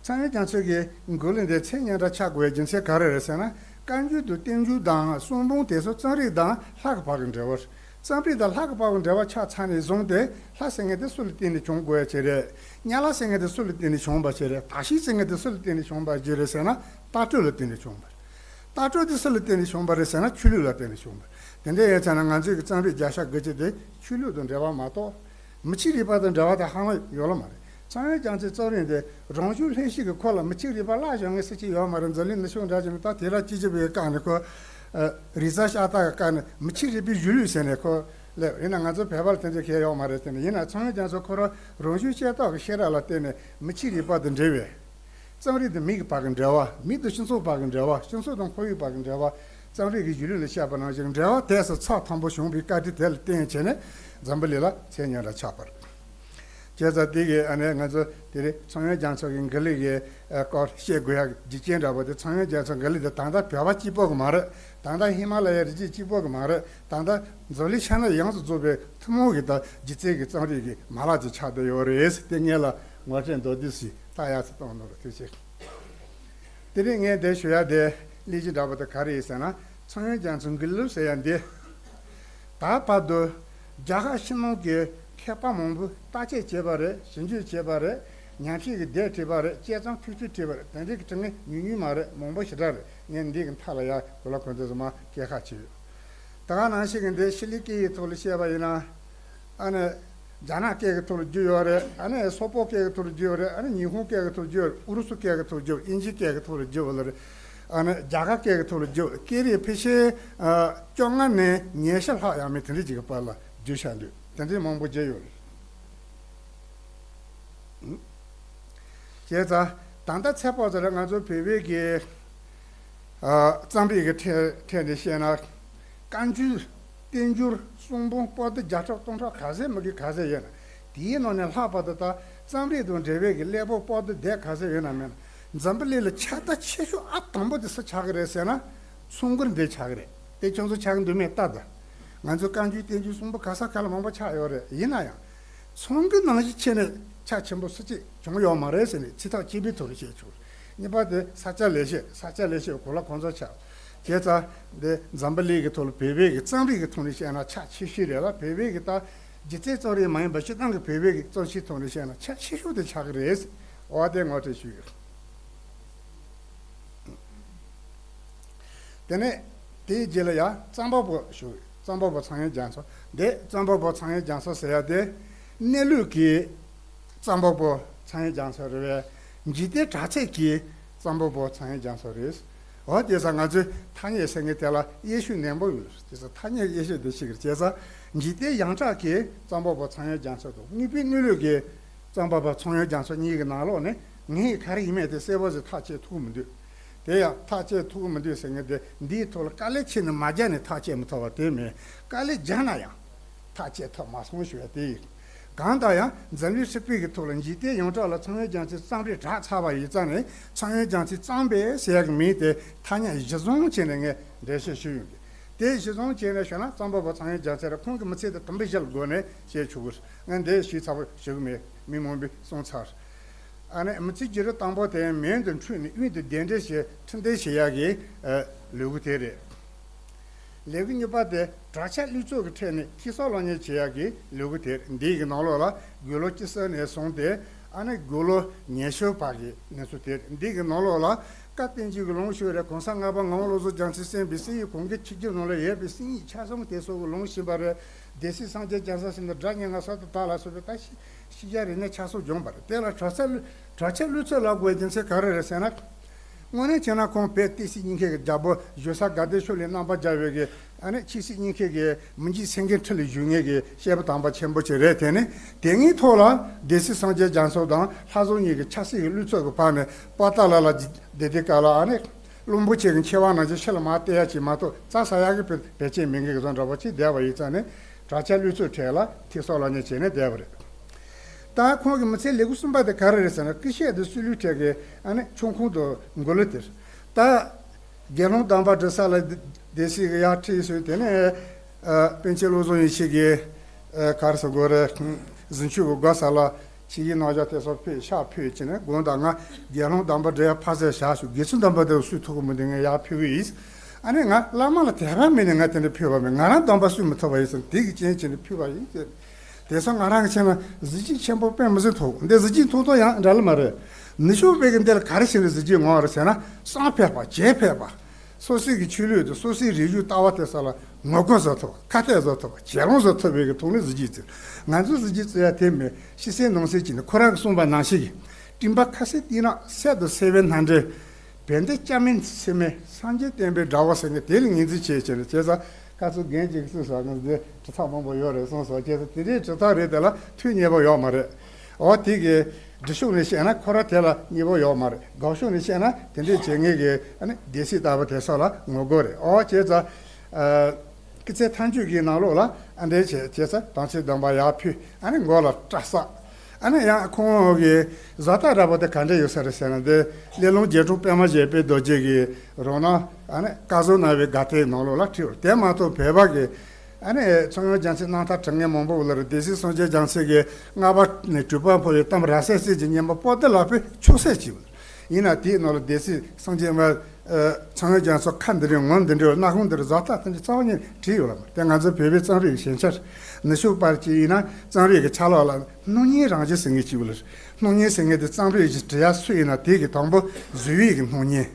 ཚངས་དབྱངས་རྒྱ་མཚོ་གི་མགུར་གླུ་འདི་མཚན་སྙན་གྲགས་ཆགས་དགོས་པའི་རྒྱུ་མཚན་ག་རེ་རེད་ཟེར་ན། བཀའ་འགྱུར་དང་བསྟན་འགྱུར་དང་གསུང་འབུམ་དེ་ཚོ་རྩོམ་རིག་དང་ལྷ་གི་བར་གྱི་འབྲེལ་བ་རེད། རྩོམ་རིག་དང་ལྷ་གི་བར་གྱི་འབྲེལ་བ་ཆགས་ཚར་ནས་བཟུང་སྟེ། ལྷ་ཟེར་མཁན་དེ་སུ་ལ་བརྟེན་ནས་བྱུང་དགོས་ཡ་ཅིག་རེད། དམྱལ་བ་ཟེར་མཁན་དེ་སུ་ལ་བརྟེན་ནས་བྱུང་བ་ཅིག་རེད། བདག་གཞན་ཟེར་མཁན་དེ་སུ་ལ་བརྟེན་ནས་བྱུང་བ་ཅིག་རེད་ཟེར་ན། ལྟ་གྲུབ་ལ་བརྟེན་ནས་བྱུང་བ་རེད། ལྟ་གྲུབ་དེ་སུ་ལ་བརྟེན་ནས་བྱུང་བ་རེད་ཟེར་ན། ཆོས་ལུགས་ལ་བརྟེན་ནས་བྱུང་བ་རེད། དེ་འདྲ་ཡིན་ཙང་ན་ང་ཚོའི་གི་རྩོམ་རིག་བརྒྱ་ཆ་དགུ་བཅུ་དེ་ཆོས་ལུགས་དང་འབྲེལ་བ་མ་གཏོགས། མི་ཆོས་རིག་པ་དང་འབྲེལ་བ་དེ་ཧ་ལམ་ཡོད་ལ་མ་རེད། ཚངས་དབྱངས་རྒྱ་མཚོའི་རྩོམ་རིག་འདི་རང་བྱུང་ལྷན་སྐྱེས་ཀྱི་ཁོ་ལ་མི་ཆོས་རིག་པ་བརླག་བཞག་མཁན་ཟེར་གྱི་ཡོད་མ་རེད། འཛམ་གླིང་ནུབ་ཕྱོགས་འདྲ་ཅིག་ནས་ད་དུས་རབས་བཅུ་གཅིག་པའི་སྒང་ནས་ཁོ། ཨ། རིག་གསར་ཤ་སྟག་གི་སྒང་ནས་མི་ཆོས་རིག་པའི་གཞུང་ལུགས་ཟེར་ནས་ཁོ་སླེབས། ཡིན་ན་ང་ཚོ་བོད་པ་ལ་དེ་འདྲ་གང་ཡང་ཡོད་མ་རེད། དེ་ནས་ཡིན་ན་ཚངས་དབྱངས་རྒྱ་མཚོ་ཁོ་རང་རང་བྱུང་ཤེས་རྟོགས་ཀྱི་ཤེས་རབ་ལ་བརྟེན་ནས་མི་ཆོས་རིག་པ་དང་འབྲེལ་བའི། རྩོམ་རིག་དེ་མི་གི་བར་གྱི་འབྲེལ་བ། མི་དང་སྤྱི་ཚོགས་བར་གྱི་འབྲེལ་བ། སྤྱི་ཚོགས་དང་ཁོར་ཡུག་བར་གྱི་འབྲེལ་བ། རྩོམ་རིག་གི་གཞུང་ལུགས་ལ་བཤད་པ་ནང་བཞིན་འབྲེལ་བ་དེ་ཚོ་ཚགས་དམ་པོ་བྱུང་བའི་བཀའ་དྲིན་དེ་ལ་བརྟེན་བྱས་ནས་འཛམ་བུ་གླིང་ལ་མཚན་སྙན་གྲགས་ཆགས་པ་རེད། བྱས་ཙང་དེ་གིས་ཨ་ནི་ང་ཚོ་དེ་རིང་ཚངས་དབྱངས་རྒྱ་མཚོ་གི་འགུལ་ལུགས་ཀྱི་སྐོར་བཤད་དགོས་ཡག་རྒྱུ་རྐྱེན་འདྲ་པོ་དེ། ཚངས་དབྱངས་རྒྱ་མཚོའི་འགུལ་ལུགས་དེ་ད་ལྟ་བོད་པ་གཅིག་པོ་གི་མ་རེད། ད་ལྟ་ཧི་མ་ལ་ཡའི་རི་རྒྱུད་གཅིག་པོ་གི་མ་རེད། ད་ལྟ་འཛམ་གླིང་ཤར་ནུབ་ཡོངས་སུ་རྫོགས་པའི་ཐུན་མོང་གི་ད་སྒྱུ་རྩལ་གྱི་རྩོམ་རིག་གི་མ་ལག་ཅིག་ཆགས་བསྡད་ཡོད་རེད། དེ་སྔོན་ལ་ངོ་སྤྲོད་མདོར་བསྡུས་ཤིག་ད་ཡག་ཙམ་གཏོང་ནོར་ཐུགས་ཆེ། དེ་རིང་ངས་འདིར་ཞུ་ཡ་དེ་གླེང་གཞི་འདྲ་པོ་དེ་ག་རེ་ཡིན་ཟེར་ན། ཚངས་དབྱངས་རྒྱ་མཚོའི་འགུལ་ལུགས་ཟེར་ཡ་འདི། ད་བར་དུ་རྒྱ་གར་ཕྱི་ནང་གི་མཁས་པ་མང་པོས་བརྟག་དཔྱད་བྱས་པ་རེད། ཞིབ་འཇུག་བྱས་པ་རེད། ཉམས་ཞིབ་ཀྱི་དེབ་བྲིས་པ་རེད། དཔྱད་རྩོམ་ཁྱུ་གཅིག་བྲིས་པ་རེད། དེ་འདྲའི་གི་དྲི་ངན་ཉུང་ཉུང་མ་རེད། མང་པོ་ཞེ་དྲག་རེད། ངས་འདི་གི་མཐའ་ལ་ཡ་གོ་ལ་གོ་འདི་ཚོ་མ་སྐད་ཁ་བྱས་ཡོད། ད་ག་ནང་བཞིན་གྱི་འདི་ཕྱི་གླིང་སྐད་ཡིག་ཐོག་ལ་བཤད་པ་ཡིན་ན། ཨ་ནི་རྒྱ་ནག་སྐད་ཀྱི་ཐོག་ལ་བསྒྱུར་ཡོད་རེད། ཨ་ནི་སོག་པོ་སྐད་ཀྱི་ཐོག་ལ་བསྒྱུར་ཡོད་རེད། ཨ་ནི་ཉི་ཧོང་སྐད་ཀྱི་ཐོག་ལ་བསྒྱུར་ཡོད་རེད། ཨུ་རུ་སུ་སྐད་ཀྱི་ཐོག་ལ་བསྒྱུར་ཡོད་རེད། དབྱིན་ཇི་སྐད་ཀྱི་ཐོག་ལ་བསྒྱུར་ཡོད་རེད། ཨ་ནི་རྒྱ་གར་སྐད་ཀྱི་ཐོག་ལ་བསྒྱུར་ཡོད་རེད། སྐད་རིགས་ཕལ་ཆེར་ཨ་བཅོ་ལྔ་ནས་ཉི་ཤུ་ལྷག་ཡང་མིན་དེ་འདྲ་ཅིག་གི་བར་ལ་བསྒྱུར་བཞག་འདུག་དེ་འདྲའི་མང་པོ་བསྒྱུར་ཡོད་རེད། བྱས་ཙང་ད་ལྟ་ཚེ་ཕོག་ཚར་ང་ཚོ་བོད་པའི་གི་ཨ་རྩོམ་རིག་གི་ཁྲོད་ཁྲོད་ནས་བཤད་ན། བཀའ་འགྱུར། བསྟན་འགྱུར། གསུང་འབུམ། པོ་ཏི་བརྒྱ་ཕྲག་སྟོང་ཕྲག་ག་ཚད་མི་དགོས་ག་ཚད་ཡོད་ན། དེའི་ནང་ནས་ལྷག་པར་དུ་ད་རྩོམ་རིག་དང་འབྲེལ་བའི་གི་གླེགས་བམ་པོ་ཏི་དེབ་ག་ཚད་ཡོད་ན་མེད་ན། འཛམ་བུ་གླིང་ལ་ཁྱབ་བརྡལ་ཆེ་ཤོས་ཨ་དང་པོ་དེ་སུ་ཆགས་ཀྱི་རེད་ཟེར་ན། ཚོང་མགུར་འདི་ཆགས་ཀྱི་རེད། དེ་ཁྱོད་ཚོ་ཆགས་ཀྱི་འདུག་མེད་ལྟ་དང་། ང་ཚོ་བཀའ་འགྱུར། བསྟན་འགྱུར། གསུང་འབུམ་ག་ས་ག་ལ་མང་པོ་ཆགས་ཡོད་རེད། ཡིན་ན་ཡང་། ཚོང་གི་ནང་བཞིན་བྱས་ནས་ཆ་ཆེན་པོ་སུ་གཅིག་བྱུང་ཡོད་མ་རེད་ཟེར་ནས་ཚིག་ཐག་གཅོད་པའི་ཐོག་ནས་བཤད་ཆོག་གཉིས་པ་དེ་ས་སྐྱ་ལེགས་བཤད། ས་སྐྱ་ལེགས་བཤད་གོ་ལ་གོང་ཚོ་ཆགས། བྱས་ཙང་འདི་འཛམ་བུ་གླིང་གི་ཐོག་ལ་བོད་པའི་གི་རྩོམ་རིག་གི་ཐོག་ནས་བཤད་ན་ཆ་ཆེ་ཤོས་རེད་ལ། བོད་པའི་གི་ད་སྒྱུ་རྩལ་རྩོམ་རིག་མ་ཡིན་པ་སྤྱིར་བཏང་གི་བོད་པའི་གི་རྩོམ་གཤིས་ཐོག་ནས་བཤད་ན་ཆ་ཆེ་ཤོས་དེ་ཆགས་ཀྱི་རེད། འོ་དེ་ངོ་སྤྲོད་ཞུས་ཡོད། དེ་ནས་དེའི་རྗེས་ལ་ཡང་རྩོམ་པ་པོ་ཞུ། རྩོམ་པ་པོ་ཚངས་དབྱངས་རྒྱ་མཚོ། འདི་རྩོམ་པ་པོ་ཚངས་དབྱངས་རྒྱ་མཚོ་ཟེར་ཡ་དེ་གནས་ལུགས་ཀྱི་རྩོམ་པ་པོ་ཚངས་དབྱངས་རྒྱ་མཚོ་རེད་པས། འཇིག་རྟེན་དྲག་ཚད་ཀྱི་རྩོམ་པ་པོ་ཚངས་དབྱངས་རྒྱ་མཚོ་རེད། འོ་དེ་ས་ང་ཚོས་ཐ་སྙད་ཟེར་མཁན་དེ་ལ་དབྱེ་ཞིབ་ནན་པོ་ཡོད། དེ་ས་ཐ་སྙད་དབྱེ་ཞིབ་དེ་ཞིག་རེད། བྱས་ཙང་འཇིག་རྟེན་ཡོངས་གྲགས་ཀྱི་རྩོམ་པ་པོ་ཚངས་དབྱངས་རྒྱ་མཚོ་དང་དངོས་པོའི་གནས་ལུགས་ཀྱི་རྩོམ་པ་པོ་ཚངས་དབྱངས་རྒྱ་མཚོ་གཉིས་ཀྱི་ནང་ལོགས་ནས་ངས་ག་རེ་ཡིན་མིན་དེ་གསལ་པོ་ཞིག་ཐག་བཅད་ཐུབ་མི་འདུག་དེ་ཡང་ཐག་བཅད་ཐུབ་མི་འདུག་ཟེར་མཁན་དེ་འདིའི་ཐོག་ལ་དཀའ་ལས་ཁྱེར་ནས་མ་རྒྱག་ནས་ཐག་བཅད་མི་ཐུབ་པ་དེ་མིན། དཀའ་ལས་བརྒྱབ་ན་ཡང་ཐག་བཅད་ཐུབ་མ་སོང་ཞུ་བ་དེ་ཡིན། གང་ལྟར་ཡང་འཛམ་གླིང་སྲིད་པའི་གི་ཐོག་ལ་འཇིག་རྟེན་ཡོངས་གྲགས་ལ་ཚངས་དབྱངས་རྒྱ་མཚོའི་རྩོམ་རིག་གྲགས་ཚར་བ་ཡིན་ཙང་ནས། ཚངས་དབྱངས་རྒྱ་མཚོའི་རྩོམ་པས་ཟེར་ཡག་གི་མིང་དེ་ཐ་སྙད་གཞི་བཟུང་བྱས་ནས་ངས་འགྲེལ་བཤད་ཞུས་ཡོང་གི། དེ་གཞི་བཟུང་བྱས་ནས་ཞུ་ན། རྩོམ་པ་པོ་ཚངས་དབྱངས་རྒྱ་མཚོ་རེད། ཁོང་གི་མི་ཚེ་དེ་དུམ་བུ་བཞི་ལ་བགོས་ནས་བཤད་ཆོག་གི། ངས་འདི་ཞུས་ཚར་བ་ཞུ་གི་མེད། མི་མང་པོས་གསུངས་ཚར། ཨ་ནི་མི་ཚེ་བརྒྱུད་རིམ་དང་པོ་དེ་མོན་དུ་འཁྲུངས་ནས་དབོན་དུ་གདན་འདྲེན་བྱས། ཁྲི་འདོན་བྱེད་ཡག་གི་ཨ་ལས་འགུལ་དེ་རེད། ལས་འགུལ་གཉིས་པ་དེ་གྲགས་ཆེ་ལུག་གསོ་གི་ཁྲོད་ནས་ཐོས་བསམ་སློབ་གཉེར་བྱེད་ཡག་གི་ལས་འགུལ་དེ་རེད། འདིའི་གི་ནང་ལོགས་ལ་དགུང་ལོ་བཅུ་གསུམ་ནས་བཟུང་སྟེ་ཨ་ནི་དགུང་ལོ་ཉི་ཤུ་བར་གྱི་གནས་ཚུལ་དེ་རེད། འདིའི་གི་ནང་ལོགས་ལ་བཀའ་བསྟན་འཛིན་གྱི་ལུང་ཞིག་རེད། གོང་ས་ལྔ་པ་ངག་དབང་བློ་བཟང་རྒྱ་མཚོས་གསན་པའི་གསན་ཡིག་གང་གི་ཆིག་སྒྲིལ་ནང་ལ་ཡོད་པའི་གསན་ཡིག་ཆ་ཚང་དེ་སོགས་ཀྱི་ལུང་ཤེས་པ་རེད། སྡེ་སྲིད་སངས་རྒྱས་རྒྱ་མཚོ་ཟེར་ནས་སྒྲ་སྙན་ངག་གསར་དུ་དར་ལ་སོགས་པའི་ད་ཤེས་ཤེས་བྱ་རིག་གནས་ཆ་ཚང་སྦྱོངས་པ་རེད། དེ་ལ་གྲགས་ཆེ་གྲགས་ཆེ་ལུག་གསོ་ལབ་དགོས་རྒྱུ་མཚན་ག་རེ་རེད་ཟེར་ན། དངོས་གནས་བྱས་ན་ཁོང་བོད་བསྟན་སྲིད་གཉིས་ཀའི་རྒྱལ་པོ་གཞུང་ས་དགའ་ལྡན་ཕྱོགས་ལས་རྣམ་པར་རྒྱལ་བའི་གི་ཨ་ནི་ཆོས་སྲིད་གཉིས་ཀའི་གི་མི་འཇིགས་སེང་གེའི་ཁྲི་ལ་བཞུགས་མཁན་གི་སྐྱེས་བུ་དམ་པ་ཆེན་པོ་ཅིག་རེད། དེ་ནི་དེ་སྔའི་ཐོག་ལ་སྡེ་སྲིད་སངས་རྒྱས་རྒྱ་མཚོ་དང་ལྷ་བཟང་གཉིས་ཀྱི་ཆབ་སྲིད་ཀྱི་ལུགས་ཚུལ་གྱི་བར་ནས་པོ་ཏཱ་ལ་ལ་བསྡད་དུས་སྐབས་ལ་ཨ་ནི་བློན་པོ་ཆེ་གི་མཆེ་བ་ནང་བཞིན་ཕྱི་ལ་མར་བལྟ་ཡ་ཅིག་མ་གཏོགས་རྩྭ་ཟ་ཡ་གི་བེ་བེ་ཅན་མེད་མཁན་གི་བཟོ་འདྲ་པོ་ཅིག་བསྡད་པ་ཡིན་ཙང་ནས་གྲགས་ཆེ་ལུགས་ཚུལ་ཐད་ལ་ཐོས་བསམ་སློབ་གཉེར་བྱས་ནས་བསྡད་པ་རེད། ད་ཁོང་གི་མི་ཚེའི་ལས་འགུལ་གསུམ་པ་དེ་ག་རེ་རེད་ཟེར་ན། སྐུ་གཤེགས་དང་སྲོག་བླུའི་གྲས་ཀྱི་ཨ་ནི་ཆོམ་རྐུན་དང་མགུར་གླུ་དེ་རེད། ད་དགེ་སློང་དམ་པ་སྒྲུབ་ས་ལ་སྡེ་སྲིད་ཀྱིས་ཡར་ཁྲིད་སོང་། དེ་ནས་ཨ་པཎ་ཆེན་བློ་བཟང་ཡེ་ཤེས་ཀྱིས་ཨ་ག་རེ་ཟེར་དགོས་རེད། གཟིམ་ཆུང་གི་སྒོ་ས་ལ་ཆིངས་ཡིག་གནང་བཞག་དེ་ཚོ་ཕུལ། ཕྱག་ཕུལ་བྱས་ནས་དགོངས་དག་ང་དགེ་སློང་དམ་པ་སྒྲུབ་ཡ་ཕར་ཚུར་བཞག་ཞུ། དགེ་ཚུལ་དམ་པ་དེ་སུས་ཐུབ་ཀྱི་མི་འདུག་ངས་ཡར་ཕུལ་གི་ཡིན། ཨ་ནི་ང་བླ་མ་ལ་དད་པ་མེད་ནས་ང་དེ་འདྲ་ཕུལ་བ་མེད། ང་རང་སྡོམ་པ་སྲུང་མི་ཐུབ་པ་ཡིན་ཟེར། དེ་གི་རྐྱེན་བྱས་ནས་ཕུལ་བ་ཡིན་ཟེར། དེང་སང་ང་རང་གི་ཆེད་ན་གཟི་བརྗིད་ཆེན་པོ་དཔེ་མི་སྲིད་ཐོག་འདི་གཟི་བརྗིད་ཐོག་ཐོག་ཡང་འདྲ་ལ་མ་རེད། ནུབ་ཕྱོགས་པའི་གི་འདི་ལ་ག་རེ་བྱས་ནས་གཟི་བརྗིད་ངོམ་རེད་ཟེར་ན། བསམ་ཕེབས་པ། བྱེད་ཕེབས་པ། སོ་སོའི་གི་ཆོས་ལུགས་དང་སོ་སོའི་རིག་གཞུང་ལྟ་བ་དེ་ཚོ་ལ་ངོ་རྒོལ་བཟོ་ཐུབ་པ། ཁ་གཏད་བཟོ་ཐུབ་པ། གྱེན་ལངས་བཟོ་ཐུབ་པའི་གི་ཐོག་ནས་གཟི་བརྗིད་བརྩི། ང་ཚོ་གཟི་བརྗིད་བརྩི་ཡ་དེ་མེད། ཕྱི་གསལ་ནང་གསལ་བྱས་ནས་ཁོ་རང་གིས་གསུངས་པ་ནང་བཞིན་གྱི། སྤྲིན་པ་ཁ་ཟས་སྟེང་ན་གསེར་དང་སིལ་བའི་སྣ་འདྲ། བན་དེ་སྐྱ་མིན་སེར་མིན་སངས་རྒྱས་བསྟན་པའི་དགྲ་བོ་ཟེར་མཁན་དེ་ལ་ངོས་འཛིན་བྱེད་བྱས་ནས། བྱས་ཙང་ཁ་ཚུར་རྒན་གཅིག་གིས་གསུངས་སོང་། ང་ཚོ་འདི་དྲི་ཐག་མང་པོ་ཡོད་རེད་གསུངས་སོང་། བྱས་ཙང་དེ་འདྲའི་དྲི་ཐག་རེད། དེ་ལ་ཐུགས་མཉེས་པོ་ཡོད་མ་རེད། འོ་དེ་གི་སྒྲིག་ཕྱོགས་ནས་བཤད་ན་ཁོ་རང་དེ་ལ་མཉེས་པོ་ཡོད་མ་རེད། དགག་ཕྱོགས་ནས་བཤད་ན་དེ་འདྲའི་བྱེད་མཁན་གྱི་ཨ་ནི་སྡེ་སྲིད་ལྟ་བུ་དེ་ཚོ་ལ་ངོ་རྒོལ་རེད། འོ་བྱས་ཙང་། ཨ། སྐུ་ཚེ་མཐའ་མཇུག་གི་ནང་ལོགས་ལ་ཨ་འདྲས་བྱས་བྱས་ཙང་དམ་ཚིག་སྡོམ་པ་ཡར་ཕུལ། ཨ་ནི་མགོ་ལ་སྐྲ་བསགས། ཨ་ནི་ཡང་ཁོང་གི་བཟོ་ལྟ་འདྲ་པོ་དེ་ག་འདྲས་ཡོད་ས་རེད་ཟེར་ན། འདི་སླེ་ལུང་རྒྱལ་འབྲོམ་པདྨ་བཞད་པའི་རྡོ་རྗེ་གི་རང་སྣང་། ཨ་ནི་བཀའ་ཟུར་གནང་བའི་དགའ་དད་ནང་ལོགས་ལ་བྲིས་ཡོད། དེ་མ་གཏོགས་བོད་པ་གི་ཨ་ནི་ཚངས་དབྱངས་རྒྱ་མཚོའི་རྣམ་ཐར་བྲི་མཁན་མང་པོ་ལ་རེད། སྡེ་སྲིད་སངས་རྒྱས་རྒྱ་མཚོ་གི་ལྔ་པ་ནས་གྲུབ་པ་འཕོ་བའི་གཏམ་རབ་གསལ་གསལ་གྱི་སྙན་པོ་པོ་ཏི་ལ་ཕུལ་ཆོག་སེ་བྱས་ཡོད། ཡིན་ན་དེའི་ནང་ལ་སྡེ་སྲིད་སངས་རྒྱས་མ། ཨ། ཚངས་དབྱངས་རྒྱ་མཚོ་ཁ་འདི་རེད། ངོ་འདི་རེད། སྣ་ཁུང་འདི་རེད། བཟོ་ལྟ་དེ་འདྲ་རྩ་བ་ཉིད་བྲིས་ཡོད་ལ་མ། དེ་ང་ཚོའི་བོད་པའི་རྩོམ་རིག་གི་ཞན་ཆ་རེད། ནུབ་ཕྱོགས་པ་ཅིག་ཡིན་ན་རྩོམ་རིག་གི་ཆ་ལག་ལ་སྣང་བརྙན་རང་བཞིན་ཟེར་མཁན་ཅིག་ཡོད་ལ། སྣང་བརྙན་ཟེར་མཁན་དེ་རྩོམ་རིག་ཅིག་འབྲི་ཡ་སུ་ཡིན་ན་དེ་གི་དང་པོ་བཟོ་དབྱིབས་ཀྱི་སྣང་བརྙན།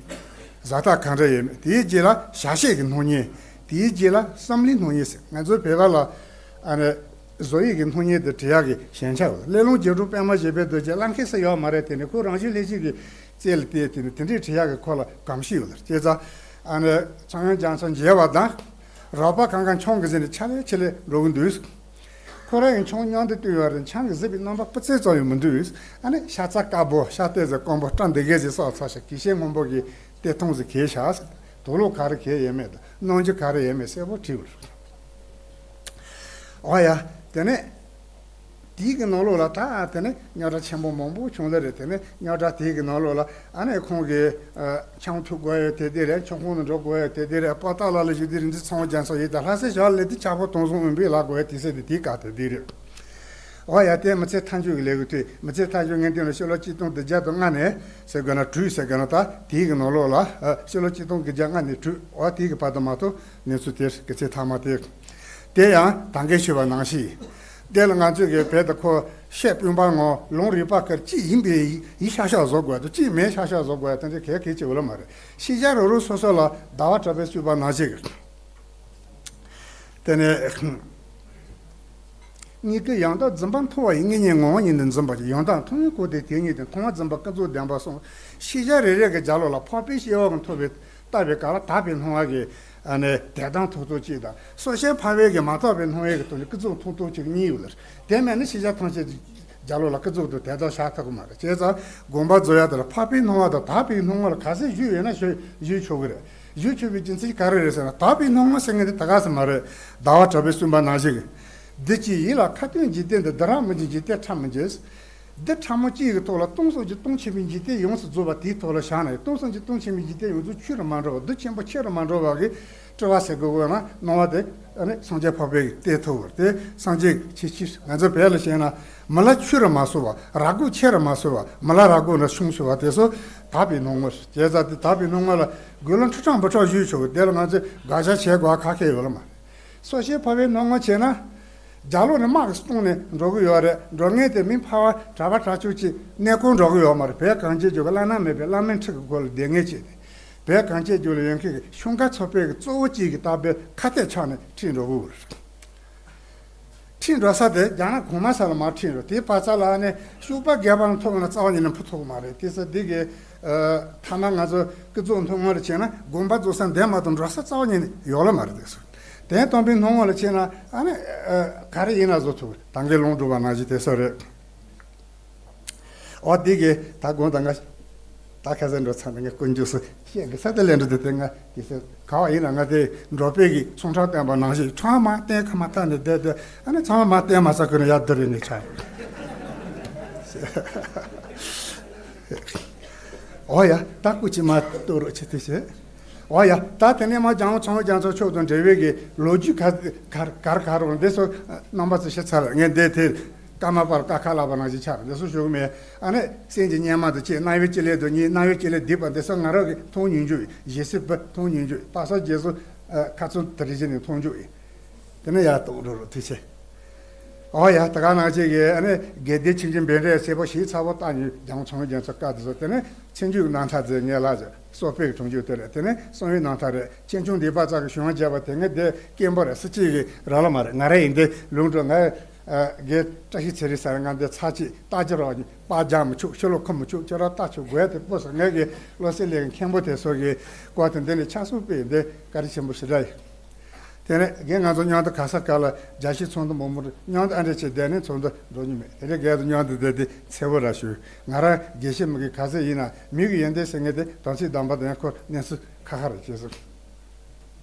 བཟོ་ལྟ་གང་འདྲ་ཡོད་མེད། དེའི་རྗེས་ལ་བྱ་བྱེད་ཀྱི་སྣང་བརྙན། དེའི་རྗེས་ལ་བསམ་བློའི་སྣང་བརྙན་ཟེར། ང་ཚོའི་བོད་པ་ལ་ཨ་ནི་བཟོ་དབྱིབས་ཀྱི་སྣང་བརྙན་དེ་འབྲི་ཡག་གི་ཞན་ཆ་ཡོད། སླེ་ལུང་རྒྱལ་འབྲོམ་པདྨ་བཞད་པའི་རྡོ་རྗེ་གླེང་མཁན་སུ་ཡོད་མ་རེད། དེ་ནི་ཁོ་རང་བཞིན་ལྷན་སྐྱེས་ཀྱི་རྩལ་ལ་བལྟས་ཏེ་ནི་དེ་འདྲའི་འབྲི་ཡག་གི་ཁོ་ལ་གོམས་གཤིས་ཡོད་ལ། བྱས་ཙང་ཨ་ནི་ཚངས་དབྱངས་རྒྱ་མཚོ་མཇལ་བ་དང་། རོགས་པ་གང་ག་མཆོང་གི་ཟིན་ནས་ཆ་ལེ་ཆ་ལེ་འགྲོ་གི་འདུག་ཁོ་རང་གི་མཆོང་མཉམ་དུ་བཏུང་ཡོད་རེད། ཆང་གི་བཟི་བའི་རྣམ་པ་སྤུ་རྩེ་ཙམ་ཡང་མི་འདུག་ཨ་ནི་ཤ་ཚ་དཀར་པོ། ཤ་སྟག་ཟེར་སྐམ་པོ། སྐྲ་འདི་གས་ཟིག་སོགས་ཚ་ཤ། གད་ཤེད་སྔོན་པོ་གི་སྟེ་ཐུང་ཟིག་གས་ཤ་ཟེར། དུག་ལོག་ག་རེ་གས་ཡོད་མེད་དང་། སྣང་རྒྱུ་ག་རེ་ཡོད་མེད་གསལ་པོ་བྲིས་ཡོད་རེད། འོ་ཡ། དེ་ནས་དེའི་གི་ནང་ལོགས་ལ་ད་དེ་ནས་རྙོག་དྲ་ཆེན་པོ་མང་པོ་བྱུང་ལེ་རེད། དེ་ནས་རྙོག་དྲ་དེའི་གི་ནང་ལོགས་ལ་ཨ་ནི་ཁོང་གི་ཨ་ཆང་འཐུང་དགོས་ཡོད་དེ་དེ་རེད། མཆོད་ཁང་ནང་འགྲོ་དགོས་ཡོད་དེ་དེ་རེད། པོ་ཏཱ་ལ་ལ་བཞུགས་དུས་རིང་འདི་ཚངས་དབྱངས་རྒྱ་མཚོ་ཡིན་ད། ལྷ་སའི་ཞོལ་ལ་དེ་ཆག་སྒོ་སྟོང་བཟུང་འོས་འབུལ་ལ་དགོས་ཡོད་དེ་ཟེར་ཏེ་དེའི་བཀའ་དེ་དེ་རེད། འོ་ཡ། དེ་མི་ཚེ་མཐའ་མཇུག་གི་ལས་འགུལ་དེ། མི་ཚེ་མཐའ་མཇུག་ངས་འདི་ནས་ཕྱི་ལོ་གཅིག་སྟོང་བདུན་བརྒྱ་དང་ལྔ་ནས་ཟེར་དགོས་ན་དྲུག་ཟེར་དགོས་ན། ད་དེའི་གི་ནང་ལོགས་ལ་ཨ་ཕྱི་ལོ་གཅིག་སྟོང་དགུ་བརྒྱ་ལྔ་ནས་དྲུག་འོ་དེའི་གི་བར་དུ་མ་གཏོགས་གནས་ཚུལ་དེ་སྐུ་ཚེ་མཐའ་མ་དེ། དེ་ཡང་ད་གིན་ཞུས་པ་ནང་བཞིན། དེ་ལ་ང་ཚོས་གི་བོད་དུ་ཁོ་བཤད་སྤུན་པ་ངོ་ལུང་རིག་པ་ཀར་གཅིག་ཡིན་པའི་ཡིན་ཤག་ཤག་བཟོ་དགོས་དང་། གཅིག་མེད་ཤག་ཤག་བཟོ་དགོས་དང་དེ་གལ་གལ་ཆེ་བ་ལ་མ་རེད། ཤེས་བྱ་རོ་རོ་སོ་སོ་ལ་ཟླ་བ་གྲགས་པས་གསུངས་པ་ནང་བཞིན། དེ་ནས་གཉིས་ཀའི་ཡང་དག་འཛིན་པ་མཐོང་བ་ཡི། དངོས་ཉིད་ངོ་བོ་ཉིད་དུ་འཛིན་པ་ཅིག་ཡང་དག་མཐོང་བའི་སྐུ་དེ་དེ་ཉིད་དུ་མཐོང་བ་འཛིན་པ་ཀུན་རྫོབ་བདེན་པ་གསུངས། ཤེས་བྱ་རེ་རེ་གི་རྒྱབ་ལོགས་ལ་འཕགས་པའི་སྐྱེ་བོ་གི་ཐོབ་པའི་ལྟ་བའི་སྐབས་ལ་དག་པའི་སྣང་བ་གི་ཨ་ནི་དེ་དང་ཐོག་ཐོག་གཅིག་དང་། སོ་སྐྱེ་འཕགས་པའི་གི་མ་དག་པའི་སྣང་བའི་གི་ཐོག་ནས་ཀུན་རྫོབ་ཐོག་ཐོག་གཅིག་གཉིས་ཡོད་ལ། དེ་མེད་ན་ཤེས་བྱ་ཐམས་ཅད་རྒྱབ་ལོགས་ལ་ཀུན་རྫོབ་ཏུ་དེ་དག་བཞག་ཐུབ་ཀྱི་མ་རེད། བྱས་ཙང་དགོངས་པ་རྫོགས་ཡ་དེ་ལ་འཕགས་པའི་སྣང་བ་དང་དག་པའི་སྣང་བ་ལ་ག་ཚད་ཞུས་ཡོད་ན་ཞུ་ཞུས་ཆོག་གི་རེད། ཞུས་ཆོག་པའི་རྒྱུ་མཚན་ག་རེ་རེད་ཟེར་ན། དག་པའི་སྣང་བ་ཟེར་མཁན་དེ་ད་ག་ཟེ་མ་རེད། ཟླ་བ་གྲགས་པས་གསུངས་པ་ནང་བཞིན་གྱི། འདི་ཕྱིའི་ཡིད་ལ་ཁ་ཏོན་འཇིག་རྟེན་འདི། འདི་རང་མི་འཇིག་འཇིག་རྟེན་ཕྲ་མི་འཇིག་འདི་ཕྲ་མོ་གཅིག་གི་ཐོག་ལ་སྟོང་གསུམ་གྱི་སྟོང་ཆེན་པོའི་འཇིག་རྟེན་ཡོངས་སུ་རྫོགས་པ་དེའི་ཐོག་ལ་བཞག་ན་ཡང་། སྟོང་གསུམ་གྱི་སྟོང་ཆེན་པོའི་འཇིག་རྟེན་ཡོངས་རྫོགས་ཆོས་རུ་མ་འགྲོ་བ། རྡུལ་ཆེན་པོ་ཆེ་རུ་མ་འགྲོ་བ་གི་སྤྲུལ་པ་ཟེར་དགོས་དགོས་ན་སྣང་བ་དེ་ཨ་ནི་སངས་རྒྱས་འཕགས་པའི་གཏེར་ཐུབ་པར་དེ་སངས་རྒྱས་ཆེ་ཆེ། ང་ཚོ་བོད་ལ་བཤད་ན་མི་ལ་ཆོས་རུ་མ་སོགས་པ། ར་གུག་ཆེ་རུ་མ་སོགས་པ། མི་ལ་ར་གུག་ན་ཆུང་ཤོས་པ་དེ་ཚོ་དག་པའི་སྣང་ངོ་རེད། བྱས་ཙང་དེ་དག་པའི་སྣང་ངོ་ལ་དགོས་ལ་ཁྲི་ཕྲག་འབུམ་ཕྲག་ཞུས་ཆོག་གི། དེ་ལ་ང་ཚོས་དགག་བྱ་བྱེད་དགོས་ཁག་ཁག་ཡོད་ལ་མ་རེད། སོ་སྐྱེ་འཕགས་པའི་སྣང་ངོ་བྱས་ན། རྒྱ་ལོ་ནས་དམག་གིས་བཏང་ནས་འགྲོ་གི་ཡོད་རེད། འགྲོ་མཁན་དེ་མི་ཕལ་པ་གྲྭ་པ་གྲྭ་ཆོས་ཀྱི་གནས་སྐོར་འགྲོ་གི་ཡོད་མ་རེད། བོད་གངས་ཅན་ལྗོངས་ཀྱི་བླ་ན་མེད་པའི་བླ་མའི་ཁྲི་གི་སྒོ་ལ་སྡོད་མཁན་ཅིག་རེད། བོད་གངས་ཅན་ལྗོངས་ལ་ཡོད་མཁན་གྱི་ཤོང་ཁ་ཚོ་པའི་གི་གཙོ་བོ་གཅིག་གི་ལྟ་བུའི་ཁ་གཏད་ཆགས་ནས་ཁྲིད་འགྲོ་གི་ཡོད་རེད། ཁྲིད་འགྲོ་ས་དེ་རྒྱ་ནག་གོང་མ་ས་ལ་མར་ཁྲིད་འགྲོ། དེའི་བར་ས་ལ་ཨ་ནི་ཤུག་པ་རྒྱལ་བ་ལ་ཐོབ་ན་རྩ་བ་ཉིད་ནས་འཕུར་ཐུབ་ཀྱི་མ་རེད། དེ་ས་འདི་གི་ཐ་ན་ང་ཚོ་ཀུན་རྫོབ་སྣང་ངོ་ལ་བྱས་ན་དགོངས་པ་རྫོགས་ས་འདས་མ་གཏོགས་འགྲོ་ས་རྩ་བ་ཉིད་ནས་ཡོད་ལ་མ་རེད། དེ་སོ། དེ་སྟོང་པའི་སྣང་ངོ་ལ་བྱས་ན་ཨ་ནི་ཨ་ག་རེ་ཡིན་ན་བཟོ་ཐུབ། ད་གིན་ལུང་སྒྲུབ་པ་ནང་བཞིན་དེ་སོ་རེད། འོ་དེ་གི་ད་དགོངས་དག་ང་ད་ཁ་སང་འགྲོ་ཚར་ནས་ང་དཀོན་མཆོག་སུ་བཤད་གི་ས་དེ་ལས་འགྲོ་དེ་དེ་ང་དེ་སོ་ག་བ་ཡིན་ན་ང་དེ་འགྲོ་པའི་གི་ཚོང་ཁྲག་བསྟན་པ་ནང་བཞིན་ཁྲག་མ་བསྟན་ཁ་མ་བཏགས་ནས་བསྡད་དེ་ཨ་ནི་ཚང་མ་མ་བསྟན་མ་ཚར་ཁུ་ནས་ཡར་བསྡུ་རེ་ནས་ཆགས་ཡོད། འོ་ཡ། ད་སྐུ་མཁྱེན་མ་གཏོགས་རོགས་བྱེད་དེ་བྱེད། འོ་ཡ། ད་དེ་ནས་མ་ལྗང་བུ་ཚངས་དབྱངས་རྒྱ་མཚོ་མཆོག་དང་འབྲེལ་བའི་གི་ལོ་རྒྱུས་ག་ག་ག་རེ་ག་རེ་འདི་ཚོ་རྣམ་པ་ཚོ་ཤེས་ཚར། ངས་འདི་དེ་ ཀརྨ་པར་ཀ་ཁ་ལབ་པ་ནང་བཞིན་ཆགས་རེད། འདི་ཚོ་ཞུ་གི་མེད། ཨ་ནི་སེམས་ཀྱི་གཉེར་མ་དང་བཅས། རྣ་བའི་བཅུད་ལས་སྡུག་བསྔལ། རྣ་བའི་བཅུད་ལས་སྡིག་པ། འདི་ཚོ་ང་རང་གིས་མཐོང་མྱོང་རྒྱུ་ཡིན། ཞེ་སྲིད་པ་མཐོང་མྱོང་རྒྱུ་ཡིན། རྟགས་གསལ་རྗེས་སུ་ཁ་ཚུམ་དེ་རིགས་བྱས་ནས་མཐོང་རྒྱུ་ཡིན། དེ་ནས་ཡར་གཏོང་འགྲོ་རོགས། ཐུགས་རྗེ་ཆེ། ཨོ་ཡ། ད་ག་ནང་བཞིན་གྱི་ཨ་ནི་དགེ་ལྡན་ཆོས་འབྱུང་བཻ་རོ་ཡི་ཚེ་པོ་ཞིབ་ཚགས་པོ་བལྟས་ནས་སྦྱང་། ཚངས་དབྱངས་རྒྱ་མཚོའི་བཀའ་འདི་ཚོ། དེ་ནས་ཆོས་འབྱུང་རྣམ་ཐར་ཟེར་ངས་ལབ་ཀྱི། སོག་པོའི་གྲོང་ཁྱེར་དེ་རེད། དེ་ནས་གསང་བའི་རྣམ་ཐར་རེད། ཆོས་འབྱུང་ལེགས་པར་བརྩམས་ཀྱི་གཞུང་བརྒྱད་པ་དེ་ངས་དེ་སྐྱེན་པོ་རེད། སུ་གཅིག་གིས་རག་ལས་མ་རེད། ང་རང་ཡིན། དེ་ལུང་འགྲོ་ང་དགེ་བཀྲ་ཤིས་ཚེ་རིང་ཟེར། ང་འདི་ཚར་གཅིག་ལྟ་རྒྱུ་རོགས། པར་རྒྱག་མི་ཆོག་ཕྱི་ལོགས་འཁུར་མི་ཆོག་ཁྱོད་རང་ལྟ་ཆོག་དགོས་དེ་སྤོ་སོང་། ངས་གི་བློ་གསལ་གླིང་མཁན་པོ་དེ་ཚོ་གི་སྐོར་དེ་འདི་ནས་ཕྱག་སྲོལ་སྤེལ། འདི་བཀའ་དྲིན་ཆེན་པོ་ཞེ་དྲག་ཡིན། དེ་ནས་རྒན་ང་ཚོ་མཉམ་དུ་ག་ས་ག་ལ་རྒྱལ་སྤྱིའི་ཚོགས་འདུ་མང་པོ་མཉམ་དུ་ཨ་འདྲ་བྱས་བསྡད་ནས་ཚོགས་འདུ་འགྲོ་མྱོང་མེད། དེ་རིང་རྒན་ཚོ་མཉམ་དུ་བསྡད་དེ་ཚེ་བོ་ར་ཞུ། ང་རང་དགེ་བཤེས་མི་གི་ག་ཚོད་ཡིན་ན་མི་གི་ཡོན་ཏན་ཟེར་མཁན་དེ་དམ་ཚིག་དམ་པ་དང་ཡང་ཁོ་གནས་ཚུལ་ཁ་ཁ་རེད་ཅེས་གསུངས།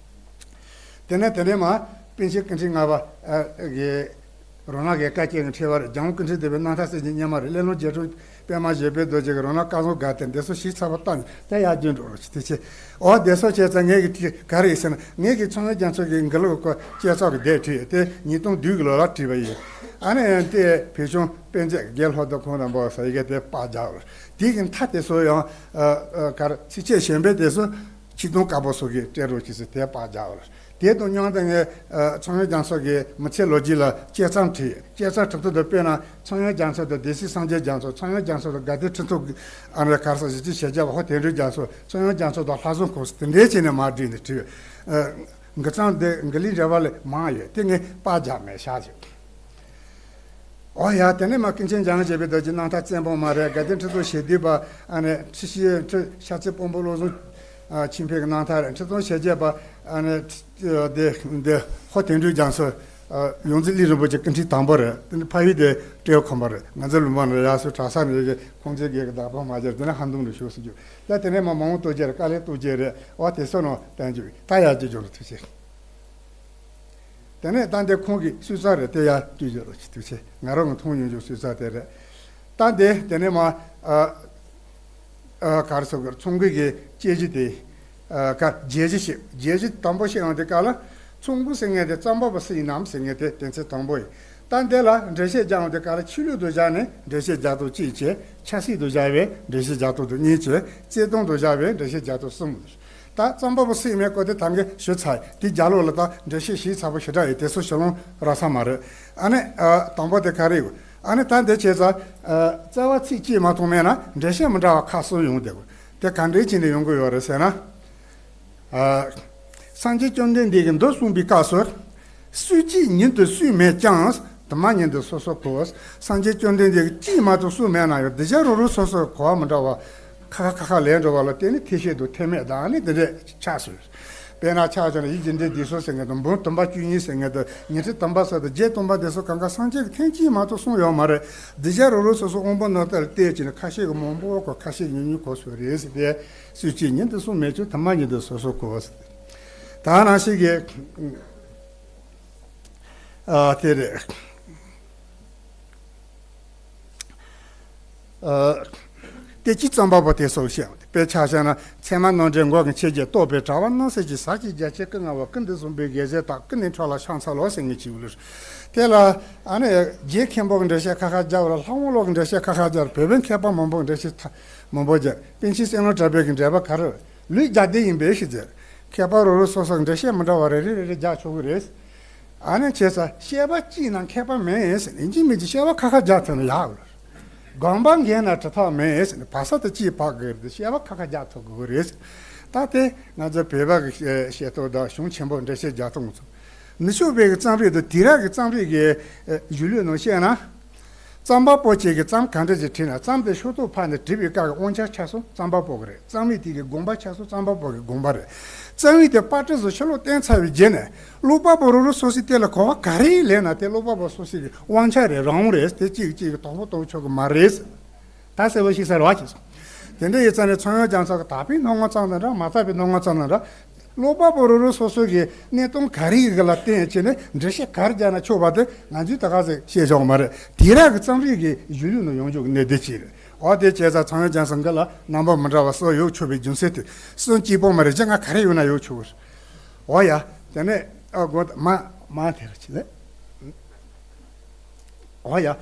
དེ་ནས་དེ་ནས་མ་པཎ་ཆེན་སྐུ་ཕྲེང་ལྔ་པ་ཨ་གི་རོ་ནག་གི་བཀའ་བསྐྱེད་ཀྱི་ཕྲེང་བ་རེད། འཇམ་དབྱངས་སྐུ་ཕྲེང་བདུན་པའི་རྣམ་ཐར་གསེར་གྱི་སྙེ་མ་རེད། སླེ་ལུང་རྗེ་དྲུང་པད་མ་བཞད་པའི་རྡོ་རྗེ་གི་རོ་ནག་བཀའ་ཟུར་དགའ་སྟོན། འདི་ཚོ་ཞིབ་ཚགས་པོ་བལྟས་ནས་དེ་ཡར་རྒྱས་འགྲོ་རོགས་ཞུ། དེ་ཆེ། འོ་དེ་ཚོ་བྱས་ཙང་ངས་གི་དེ་ག་རེ་ཡིན་ཟེར་ན། ངས་གི་ཚངས་དབྱངས་རྒྱ་མཚོ་གི་དགེ་ལུགས་སྐོར་བསྐྱེད་རྫོགས་ཀྱི་སྡེ་བྲིས་ཏེ་ཉིས་སྟོང་བདུན་གི་ལོ་ལ་བྲིས་པ་ཡིན། ཨ་ནི་དེ་བོད་གཞུང་དཔེ་མཛོད་དགེ་ལྷོ་སྡོད་ཁང་དང་པོ་ཟེར་ཡི་གེ་དེ་པར་རྒྱག་རོགས། དེ་གི་མཐའ་དེ་ཚོ་ཡང་ཨ་ཨ་ག་རེ་ཚིགས་བཅད་གཞན་པའི་དེ་ཚོ་ཆོས་དུང་དཀར་པོ་སོགས་ཀྱིས་སྤྲད་རོགས་ཞེས་ཟེར་དེ་པར་རྒྱག་པ་རེད། དེ་དང་མཉམ་དུ་ངས་ཨ་ཚངས་དབྱངས་རྒྱ་མཚོ་གི་མི་ཚེའི་ལོ་རྒྱུས་ལ་དཔྱད་རྩོམ་བྲིས། དཔྱད་རྩོམ་བྲིས་ཐོག་ཏུ་དཔེར་ན་ཚངས་དབྱངས་རྒྱ་མཚོ་དང་སྡེ་སྲིད་སངས་རྒྱས་རྒྱ་མཚོ། ཚངས་དབྱངས་རྒྱ་མཚོ་དང་དགའ་ལྡན་ཁྲི་ཐོག་གི་ཨ་ནི་ག་རེ་ཟེར་ཞེ་བཅད་བྱེད་རྒྱ་བ་ཧོར་དོན་གྲུབ་རྒྱ་མཚོ། ཚངས་དབྱངས་རྒྱ་མཚོ་དང་ལྷ་བཟང་ཁོ་སོགས་དེ་འདྲའི་བྱས་ནས་མར་བསྒྲིགས་ནས་བྲིས། ཨ་འགི་རྩོམ་འདི་འགི་ལི་འདྲ་བ་ལས་མང་ཡོད། དེ་ངས་པར་རྒྱག་མེད་བཞག་བྱས། འོ་ཡ། དེ་ནས་མ་ཀུན་མཁྱེན་འཇམ་དབྱངས་བཞད་པའི་རྡོ་རྗེ་རྣམ་ཐར་བཙན་པོ་མ་རེད། དགའ་ལྡན་ཁྲི་ཐོག་ཞེ་འདོད་པ་ཨ་ནི་ཁྲི་ཤེས་ཁྲི་ཤཱ་ཚེ་དཔོན་པོ་བློ་བཟང་ཨ་ཆོས་འཕེལ་གྱི་རྣམ་ཐར་རེད། ཁྲི་སྟོང་ཞེ་བརྒྱད་པ་ཨ་ནི་འདི་འདི་ཧོར་དོན་གྲུབ་རྒྱ་མཚོ། ཨ་ཡོངས་འཛིན་གླིང་རིན་པོ་ཆེ་སྐུ་ཕྲེང་དང་པོ་རེད། དེ་ནི་ཕ་ཡུལ་དེ་སྤྲེའུ་ཁམས་པ་རེད། ང་ཚོ་ལུང་པ་ནས་ཡར་སོ་གྲྭ་ས་ནས་ཡོད་ཀྱི་ཁོང་ཚོའི་སྒེར་གྱི་བདག་པོ་མ་བྱར་དེ་ནས་ཧན་དུང་ལ་བཞུགས་སུ་འཇུག་ད་དེ་ནས་མ་མང་པོ་རྟོགས་རྒྱལ་རེད། དཀའ་ལས་རྟོགས་རྒྱལ་རེད། འོ་དེ་ཚོ་ནང་བསྟན་འཇུག་ད་ཡར་རྒྱས་འགྲོ་རོགས། ཐུགས་རྗེ་ཆེ། དེ་ནས་ད་འདི་ཁོང་གི་སྲོལ་རྩ་རེད། དེ་ཡར་བསྐྱུར་རྒྱུ་རོགས་ཞུ། ཐུགས་རྗེ་ཆེ། ང་རང་གི་མཐོང་མྱོང་རྒྱུ་སྲོལ་རྩ་དེ་རེད། ད་འདི་དེ་ནས་མ་ཨ་ཨ་ག་རེ་ཟེར་དགོས་རེད། ཚོང་འགུགས་ཀྱི་དཔྱད་གཞི་དེ་ཨ་ག་རྒྱས་གཞི་ཞིག་རྒྱས་གཞི་དང་པོ་ཞིག་ཡང་དེ་ག་ལ་ཚོང་འགུགས་ཟེར་མཁན་དེ་རྩོམ་པ་པོ་སུ་ཡིན་ནམ་ཟེར་མཁན་དེ་དོན་ཚན་དང་པོ་ཡིན། ད་འདི་ལ་འགྲེལ་བཤད་རྒྱག་ཡང་དེ་ག་ལ་ཆོས་ལུགས་དུ་བཞག་ནས་འགྲེལ་བཤད་རྒྱག་ཐོག་གཅིག་བྱས། ཆབ་སྲིད་དུ་བཞག་པའི་འགྲེལ་བཤད་རྒྱག་ཐོག་དུ་གཉིས་བྱས། བརྩེ་དུང་དུ་བཞག་པའི་འགྲེལ་བཤད་རྒྱག་ཐོག་གསུམ། ད་རྩོམ་པ་པོ་སུ་ཡིན་མིན་སྐོར་དེ་ད་གིན་ཞུས་ཚར། དེ་རྒྱབ་ལོགས་ལ་ད་འགྲེལ་བཤད་ཞིབ་ཚགས་པོ་ཞེ་དྲག་ཡོད། དེ་ཚོ་ཞུ་ལོང་རག་ས་མ་རེད། ཨ་ནི་ཨ་དང་པོ་དེ་ག་རེ་ཡོད། ཨ་ནི་ད་འདི་བྱས་ཙང་ཨ་རྩ་བ་ཚིག་གཅིག་མ་གཏོགས་མེད་ན་འགྲེལ་བཤད་མི་འདྲ་བ་ཁག་གསུམ་ཡོང་བསྡད་ཡོད། དེ་ག་འདྲས་བྱས་ནས་ཡོང་གི་ཡོད་རེད་ཟེར་ན། ཨ་སངས་རྒྱས་བཅོམ་ལྡན་འདས་ཀྱིས་འདི་གསུངས་པའི་སྐབས་སུ། སུས་ཀྱང་ཉིད་དུ་སུས་མེད་ཀྱང་། དུ་མ་ཉིད་དུ་སོ་སོར་གོ། སངས་རྒྱས་བཅོམ་ལྡན་འདས་ཀྱིས་གཅིག་མ་གཏོགས་གསུངས་མེད་ན་ཡང་། གདུལ་བྱ་རོ་རོ་སོ་སོར་གོ་བ་མི་འདྲ་བ་ཁ་ཁ་ཁ་ཁ་ལས་འགྲོ་བ་ལ་བརྟེན་ནས་ཐེག་ཆེན་དང་ཐེག་དམན་དང་ནི་འདི་འདྲས་ཆགས་སོང་། དཔེར་ན་ཆ་བཞག་ན་ཡིད་ཀྱི་འདྲེ་འདི་སོ་ཟེར་མཁན་དང་། འབུམ་དུམ་པ་བཅུ་གཉིས་ཟེར་མཁན་དང་། ཉི་ཁྲི་དུམ་པ་སོ་དང་བརྒྱད་སྟོང་པ་འདི་སོ་གང་ག་སངས་རྒྱས་ཀྱིས་ཐེངས་གཅིག་མ་གཏོགས་གསུངས་ཡོད་མ་རེད། གདུལ་བྱ་རོ་རོ་སོ་སོ་དབང་པོ་རྣམ་དག་ལ་བལྟས་བྱས་ནས་ཁ་ཤས་ཀྱིས་མང་པོ་གོ། ཁ་ཤས་ཀྱིས་ཉུང་ཉུང་གོ་སོང་རེད་ཟེར་ཏེ། སུས་ཀྱང་ཉིད་དུ་གསུངས་མེད་ཀྱང་། དུ་མ་ཉིད་དུ་སོ་སོར་གོ་ཟེར། ད་ནང་བཞིན་གྱི་ཨ་དེ་རེད། ཨ་དེ་ཅི་རྩོམ་པ་པོ་དེ་སོགས་ཤེས། དཔེ་ཆ་བཞག་ན། ཚད་མ་རྣམ་འགྲེལ་མགོ་གི་མཆེད་བརྒྱད། རྟོགས་པའི་དྲ་བ་སྣང་གསལ་གྱི་ཟབ་ཅིང་རྒྱ་ཆེའི་སྐུ་ལྔ་པ། ཀུན་ཏུ་བཟང་པོའི་དགེ་རྩས་དག། ཀུན་ནས་འཕྲོ་ལ་ཕྱག་འཚལ་ལོ་ཟེར་མཁན་ཅིག་ཡོད་ལ། དེ་ལ་ཨ་ནི་རྗེ་མཁན་པོ་གི་འགྲེལ་བཤད་ཁ་ཁ་རྒྱག་ར། ལྷ་དབང་བློ་གི་འགྲེལ་བཤད་ཁ་ཁ་རྒྱག་ར། བོད་པའི་མཁས་པ་མང་པོ་གི་འགྲེལ་བཤད་མང་པོ་རྒྱག་པཎ་ཆེན་སེང་གེ་བྲག་དཔལ་གྱི་འགྲེལ་པ་ག་རེ་རེད། ལུས་རྒྱ་སྡེ་ཡིན་པས་ཞེས་ཟེར། མཁས་པ་རོ་རོ་སོ་སོ་འགྲེལ་བཤད་མི་འདྲ་བ་རེ་རེ་རེ་རེ་རྒྱག་ཆོག་གི་རེད། ཨ་ནི་བྱས་ཙང་བཤད་པ་གཅིག་ན་མཁས་པ་མེད་ཟེར། ཡིན་གཅིག་མིན་གཅིག་བཤད་པ་ཁ་ཁ་རྒྱག་ཐུབ་ན་ཡག་གི་རེད། དགོངས་པ་འགལ་ན་གྲུབ་ཐོབ་མེད་ཟེར་ནས་བག་ཚ་དེ་གཅིག་བག་དགོས་རེད། བཤད་པ་ཁ་ཁ་རྒྱག་ཐུབ་དགོས་རེད། ད་དེ་ང་ཚོ་བོད་པ་གི་བཤད་ཐོག་དང་གཞུང་ཆེན་པོ་འགྲེལ་བཤད་རྒྱག་སྟངས་ཚོ། ནུབ་ཕྱོགས་པའི་གི་རྩོམ་རིག་དང་དེང་རབས་ཀྱི་རྩོམ་རིག་གི་གཞུང་ལུགས་ནང་བཤད་ན། རྩོམ་པ་པོ་གཅིག་གིས་རྩོམ་གང་འདྲ་ཞིག་བྲིས་ན། རྩོམ་དེ་ཤོག་ཐོག་ཕབ་ནས་བྲིས་པའི་སྐབས་ཀྱི་དབང་ཆ་ཆ་ཚང་རྩོམ་པ་པོ་གི་རེད། རྩོམ་རིག་དེ་གི་དགོངས་པ་ཆ་ཚང་རྩོམ་པ་པོ་གི་དགོངས་པ་རེད། རྩོམ་རིག་དེ་པར་སྐྲུན་བཟོ་ཕྱི་ལོགས་བཏོན་ཚར་བའི་རྗེས་ནས། ཀློག་པ་པོ་རོ་རོ་སོ་སོས་དེ་ལ་གོ་བ་ག་རེ་ལེན་ན་དེ་ཀློག་པ་པོ་སོ་སོའི་གི་དབང་ཆ་རེད། རང་དབང་རེད། དེ་གཅིག་གིས་གཅིག་གི་དོ་ཕོག་གཏོང་ཆོག་གི་མ་རེད། ད་གསལ་པོ་ཞིག་གསལ་བ་བྱས་སོང་། དེ་འདྲ་ཡིན་ཙང་ནས་ཚངས་དབྱངས་རྒྱ་མཚོ་གི་དག་པའི་སྣང་བ་ཙམ་དང་འདྲ། མ་དག་པའི་སྣང་བ་ཙམ་དང་འདྲ། ཀློག་པ་པོ་རོ་རོ་སོ་སོ་གི་གནས་སྟངས་ག་རེ་ཡི་གི་ལ་བརྟེན་བྱས་ནས་འགྲེལ་བཤད་ག་རེ་རྒྱག་ན་ཆོག་པ་དེ་ང་ཚོས་ད་ག་ཟེ་བཤད་ཆོག་གི་མ་རེད། དེང་རབས་ཀྱི་རྩོམ་རིག་གི་གཞུང་ལུགས་ནང་ཡོང་རྒྱུ་གི་གནད་དོན་ཅིག་རེད། འོ་དེ་བྱས་ཙང་ཚངས་དབྱངས་རྒྱ་མཚོ་འགའ་ལ་རྣམ་པ་མི་འདྲ་བ་སོགས་ཡོད་ཆོག་པའི་རྒྱུ་མཚན་དེ་གསུམ་གཅིག་པོ་མ་རེད། གཞན་ང་ག་རེ་ཡོད་ན་ཡོད་ཆོག་གི་རེད། འོ་ཡ། དེ་ནས་ཨ་དགོངས་དག་མ་མ་དེ་རེད་ཅི་ལེ། འོ་ཡ།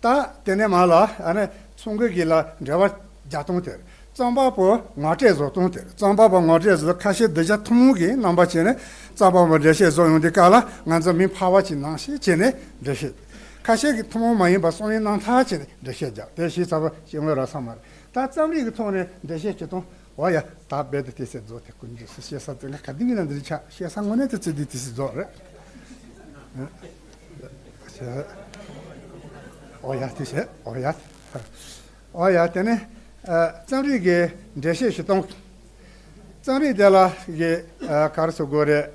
ད་དེ་ནས་མར་ལ་ཨ་ནི་ཚོང་མགོ་གི་ལ་འགྲེལ་པ་རྒྱག་སྟངས་དེར། རྩོམ་པ་པོ་ངོ་སྤྲོད་བཟོ་སྟངས་དེར། རྩོམ་པ་པོ་ངོ་སྤྲོད་བཟོ་ཁ་ཤས་གདུལ་བྱ་ཐུན་མོང་གི་རྣམ་པ་བྱས་ནས་རྩོམ་པ་པོ་འགྲེལ་བཤད་བཟོ་ཡོང་དུས་སྐབས་ལ་ང་ཚོ་མི་ཕལ་པ་ཅིག་ནང་བཤད་བྱས་ནས་འགྲེལ་བཤད། ཁ་ཤས་ཀྱིས་ཐུན་མོང་མ་ཡིན་པ་གསུང་ཡིག་རྣམ་ཐར་བྱས་ནས་འགྲེལ་བཤད་རྒྱག་དེ་ཞིག་ཚ་བ་ཞིག་ངོས་ར་ས་མ་རེད། ད་རྩོམ་རིག་གི་ཐོག་ནས་འགྲེལ་བཤད་བྱེད་སྟངས། འོ་ཡ། ད་རྦད་དེ་དེ་སེ་རྫོགས་དེ་ཀུན་རྫོགས་སུ་བཤད་ས་དེ་ང་ག་དུས་ཡིན་ན་འདི་རིགས་ཆགས་བཤད་ས་དངོས་གནས་དེ་ཚེ་འདི་དེ་སེ་རྫོགས་རེད། འོ་ཡ་དེ་བཤད་འོ་ཡ། འོ་ཡ་དེ་ནས་རྩོམ་རིག་གི་འགྲེལ་བཤད་ཞུ་སྟངས། རྩོམ་རིག་དེ་ལ་གི་ག་རེ་ཟེར་དགོས་རེད།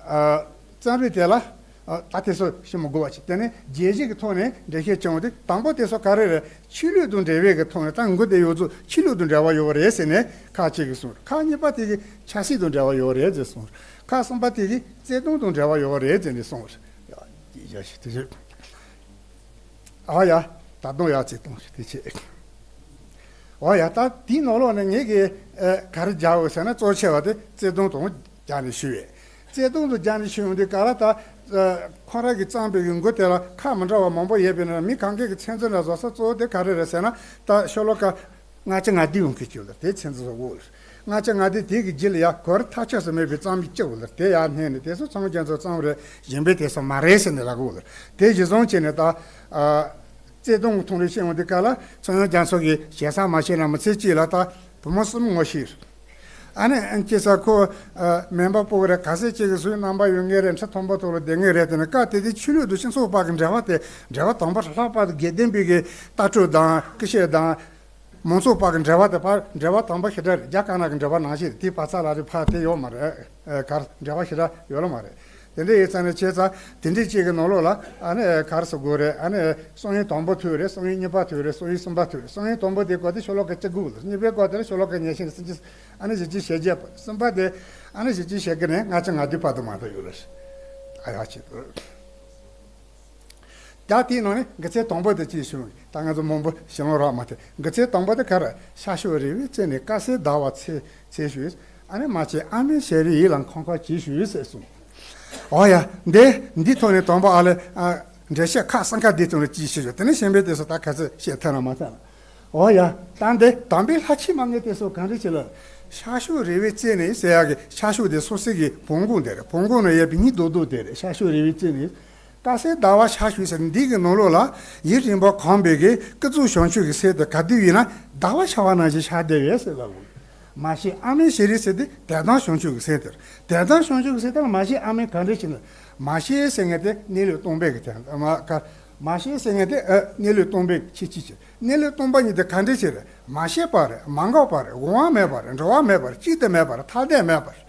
རྩོམ་རིག་དེ་ལ། ད་དེ་ཚོ་ཤེས་མི་དགོས་པ་ཅིག་དེ་ནས་རྒྱལ་སྤྱི་གི་ཐོག་ནས་འགྲེལ་བཤད་བྱུང་བ་དེ་དང་པོ་དེ་ཚོ་ག་རེ་རེད། ཆོས་ལུགས་དང་འབྲེལ་བའི་གི་ཐོག་ནས་ད་མགོ་དེ་ཡོད་ཚོ་ཆོས་ལུགས་དང་འབྲེལ་བ་ཡོད་པ་རེད་ཟེར་ནས་ཁག་ཅིག་གིས་གསུངས། ཁག་གཉིས་པ་དེ་གི་ཆབ་སྲིད་དང་འབྲེལ་བ་ཡོད་པ་རེད་ཟེར་གསུངས། ཁག་གསུམ་པ་དེ་གི་བརྩེ་དུང་དང་འབྲེལ་བ་ཡོད་པ་རེད་ཟེར་ནས་གསུངས། ཡ་ཡ་ཞིག་དེ་ཚོ། ཨོ་ཡ། ད་དུང་ཡ་བརྩེ་དུང་ཞིག་དེ་བྱེད། ཨོ་ཡ། ད་དེའི་ནང་ལོགས་ནས་ངེད་ཀྱིས་ཨ་ག་རེ་སྦྱར་འོས་ཟེར་ན་གཙོ་ཆེ་བ་དེ་བརྩེ་དུང་དང་སྦྱར་ནས་ཞུ་བས། བརྩེ་དུང་དང་སྦྱར་ནས་ཞུ་ཡོང་དུས་ག་ལ་ད་ཨ་ཁོང་རང་གིས་བརྩམས་པའི་གི་མགོ་དེ་ལ་ཁག་མི་འདྲ་བ་མང་པོ་ཡོད་པས་ན་མི་གང་གས་ཀྱི་མཚན་འཛིན་ལ་བཟོ་ས་གཙོ་བོ་དེ་ག་རེ་རེད་ཟེར་ན་ད་ཤོ་ལོ་ཀ་ལྔ་བཅུ་ང་བདུན་ཡོང་གི་ཅིག་ལ་དེ་མཚན་འཛིན་བཟོ་དགོས་ལ། ལྔ་བཅུ་ང་བདུན་དེ་གི་རྗེས་ལ་ཡ་གོ་ར་ཐག་ཆོད་ས་མེད་པའི་བརྩམས་པའི་སྐྱེ་བོ་ལ་དེ་ཡ་སྣེ་ནས་དེ་ཚོ་ཚང་མ་རྒྱ་མཚོ་བརྩམས་རེད་གཞན་པའི་དེ་ཚོ་མ་རེད་ཟེར་ནས་ལབ་དགོས་ལ། དེ་གཞི་བཟུང་བྱས་ནས་ད་ཨ། བརྩེ་དུང་གི་ཐོག་ནས་བཤད་འོང་དུས་སྐབས་ལ་ཚངས་དབྱངས་རྒྱ་མཚོ་གིས་ཞེ་ས་མ་བཤད་ན་མི་ཚེ་གཅིག་ལ་ད་བུ་མོ་གསུམ་ངོ་ཤེས། ཨ་ནི་ཨ་ཁྱེད་ས་ཁོ་ཨ་སྨན་པ་སྤུ་གུ་རེ་ག་ཚད་ཅིག་གི་སུའི་རྣམ་པ་ཡོད་ངེས་རེད། ཁྲི་མཐོན་པོ་ཐོག་ལ་བསྡད་ངེས་རེད། དེ་ནི་སྐབས་དེ་དུས་ཆོས་ལུགས་དང་སྤྱི་ཚོགས་བར་གྱི་འབྲེལ་བ་དེ་འབྲེལ་བ་དང་པོ་ལྷག་པར་དུ་དགེ་ལྡན་པའི་གི་ལྟ་གྲུབ་དང་སྐུ་གཤེགས་དང་། མང་ཚོགས་བར་གྱི་འབྲེལ་བ་དེ་བར་འབྲེལ་བ་དང་པོ་ཞེ་དྲག་རེད། རྒྱ་དཀར་ནག་གི་འབྲེལ་བ་ནང་བཞིན་རེད། དེའི་བར་ཚ་ལ་རེ་ཕ་དེ་ཡོད་མ་རེད། ཨ་གར་འབྲེལ་བ་ཞེ་དྲག་ཡོད་ལ་མ་རེད། དེ་འདྲ་ཡིན་ཙང་ནས་བྱས་ཙང་དེ་འདྲའི་གཅིག་གི་ནང་ལོགས་ལ་ཨ་ནི་གར་སོ་དགོས་རེད། ཨ་ནི་གསང་ཡིག་དང་པོ་ཐོས་རེད། གསང་ཡིག་གཉིས་པ་ཐོས་རེད། གསང་ཡིག་གསུམ་པ་ཐོས་རེད། གསང་ཡིག་དང་པོ་དེ་སྐོར་དེ་ཤོ་ལོ་ཀ་བཅུ་དགུ་ལ། གཉིས་པའི་སྐོར་དེ་ལ་ཤོ་ལོ་ཀ་ཉེར་བཞི་ནས་སུམ་ཅུ། ཨ་ནི་བཞི་བཅུ་ཞེ་བརྒྱད་པ། གསུམ་པ་དེ་ཨ་ནི་བཞི་བཅུ་ཞེ་དགུ་ནས་ལྔ་བཅུ་ང་བདུན་བར་དུ་མ་གཏོགས་ཡོད་རེད། ཨ་ཡ་ཆེ། ད་དེའི་ནང་ནས་དགུ་ཚིགས་དང་པོ་དེ་ཅིག་བྱུང་། ད་ང་ཚོ་མང་པོ་ཞིག་ལོང་རག་མ་ཐེ། དགུ་ཚིགས་དང་པོ་དེ་ག་རེ། ཤར་ཕྱོགས་རི་བོའི་རྩེ་ནས་དཀར་གསལ་ཟླ་བ་འཚལ་འཚལ་ཞུས། ཨ་ནི་མ་ཆེན་ཨ་མའི་ཞལ་རས་ཡིད་ལ་འཁོར་འཁོར་གྱིས་ཞུས་ཟེར་གསུངས། འོ་ཡ། འདི་འདི་ཐོག་ནས་དང་པོ་ཨ་ལེ་ཨ་འགྲེལ་བཤད་ཁག་གསུམ་ཀ་འདི་ཐོག་ནས་ཅིག་ཞུས་ཞུས། དེ་ནས་གཞན་པའི་དེ་ཚོ་ད་ག་ཚོད་བཤད་ཐུབ་ན་མ་ཐུབ་ན། འོ་ཡ། ད་འདི་དམ་པའི་ལྷ་ཆོས་མ་ངེས་དེ་ཚོ་གང་འདྲ་བྱེད་ལ། ཤར་ཕྱོགས་རི་བོའི་རྩེ་ནས་ཟེར་ཡག་གི་ཤར་ཕྱོགས་དེ་སོ་སོ་གི་བོང་ཀུ་འདི་རེད། བོང་ཀུ་ནང་ཡོད་པའི་གཉིད་རྡོག་རྡོག་དེ་རེད། ཤར་ཕྱོགས་རི་བོའི་རྩེ་ནས། དཀར་གསལ་ཟླ་བ་ཤར་བཞུགས་ཟེར་འདི་གི་ནང་ལོགས་ལ་ཡིད་རིང་པོ་གང་པའི་གི་སྐུ་གཟུགས་བྱང་ཆུབ་ཀྱི་སེམས་དེ་ག་དུས་ཡིན་ན་ཟླ་བ་ཤར་བ་ནང་བཞིན་ཤར་བསྡད་ཡོད་ཟེར་ལབ་དགོས། མ་ཤེས་ཨ་མའི་ཞལ་རས་ཟེར་དེ་དད་དང་བྱང་ཆུབ་ཀྱི་སེམས་དེ་རེད། དད་དང་བྱང་ཆུབ་ཀྱི་སེམས་དེ་ལ་མ་ཤེས་ཨ་མའི་ག་འདྲ་ཞིག་ན། མ་ཤེས་ཟེར་མཁན་དེ་གནས་ལུགས་སྟོང་པའི་གི་དོན་དག་མ་ག་མ་ཤེས་ཟེར་མཁན་དེ་ཨ་གནས་ལུགས་སྟོང་པའི་ཁྱད་ཆོས་ཅིག་གནས་ལུགས་སྟོང་པ་ཉིད་དེ་ག་འདྲ་ཞིག་རེད། མ་སྐྱེས་པ་རེད། མ་འགགས་པ་རེད། དབང་བ་མེད་པ་རེད། འགྲོ་བ་མེད་པ་རེད། གཅིག་ཏུ་མེད་པ་རེད། ཐ་དད་མེད་པ་རེད།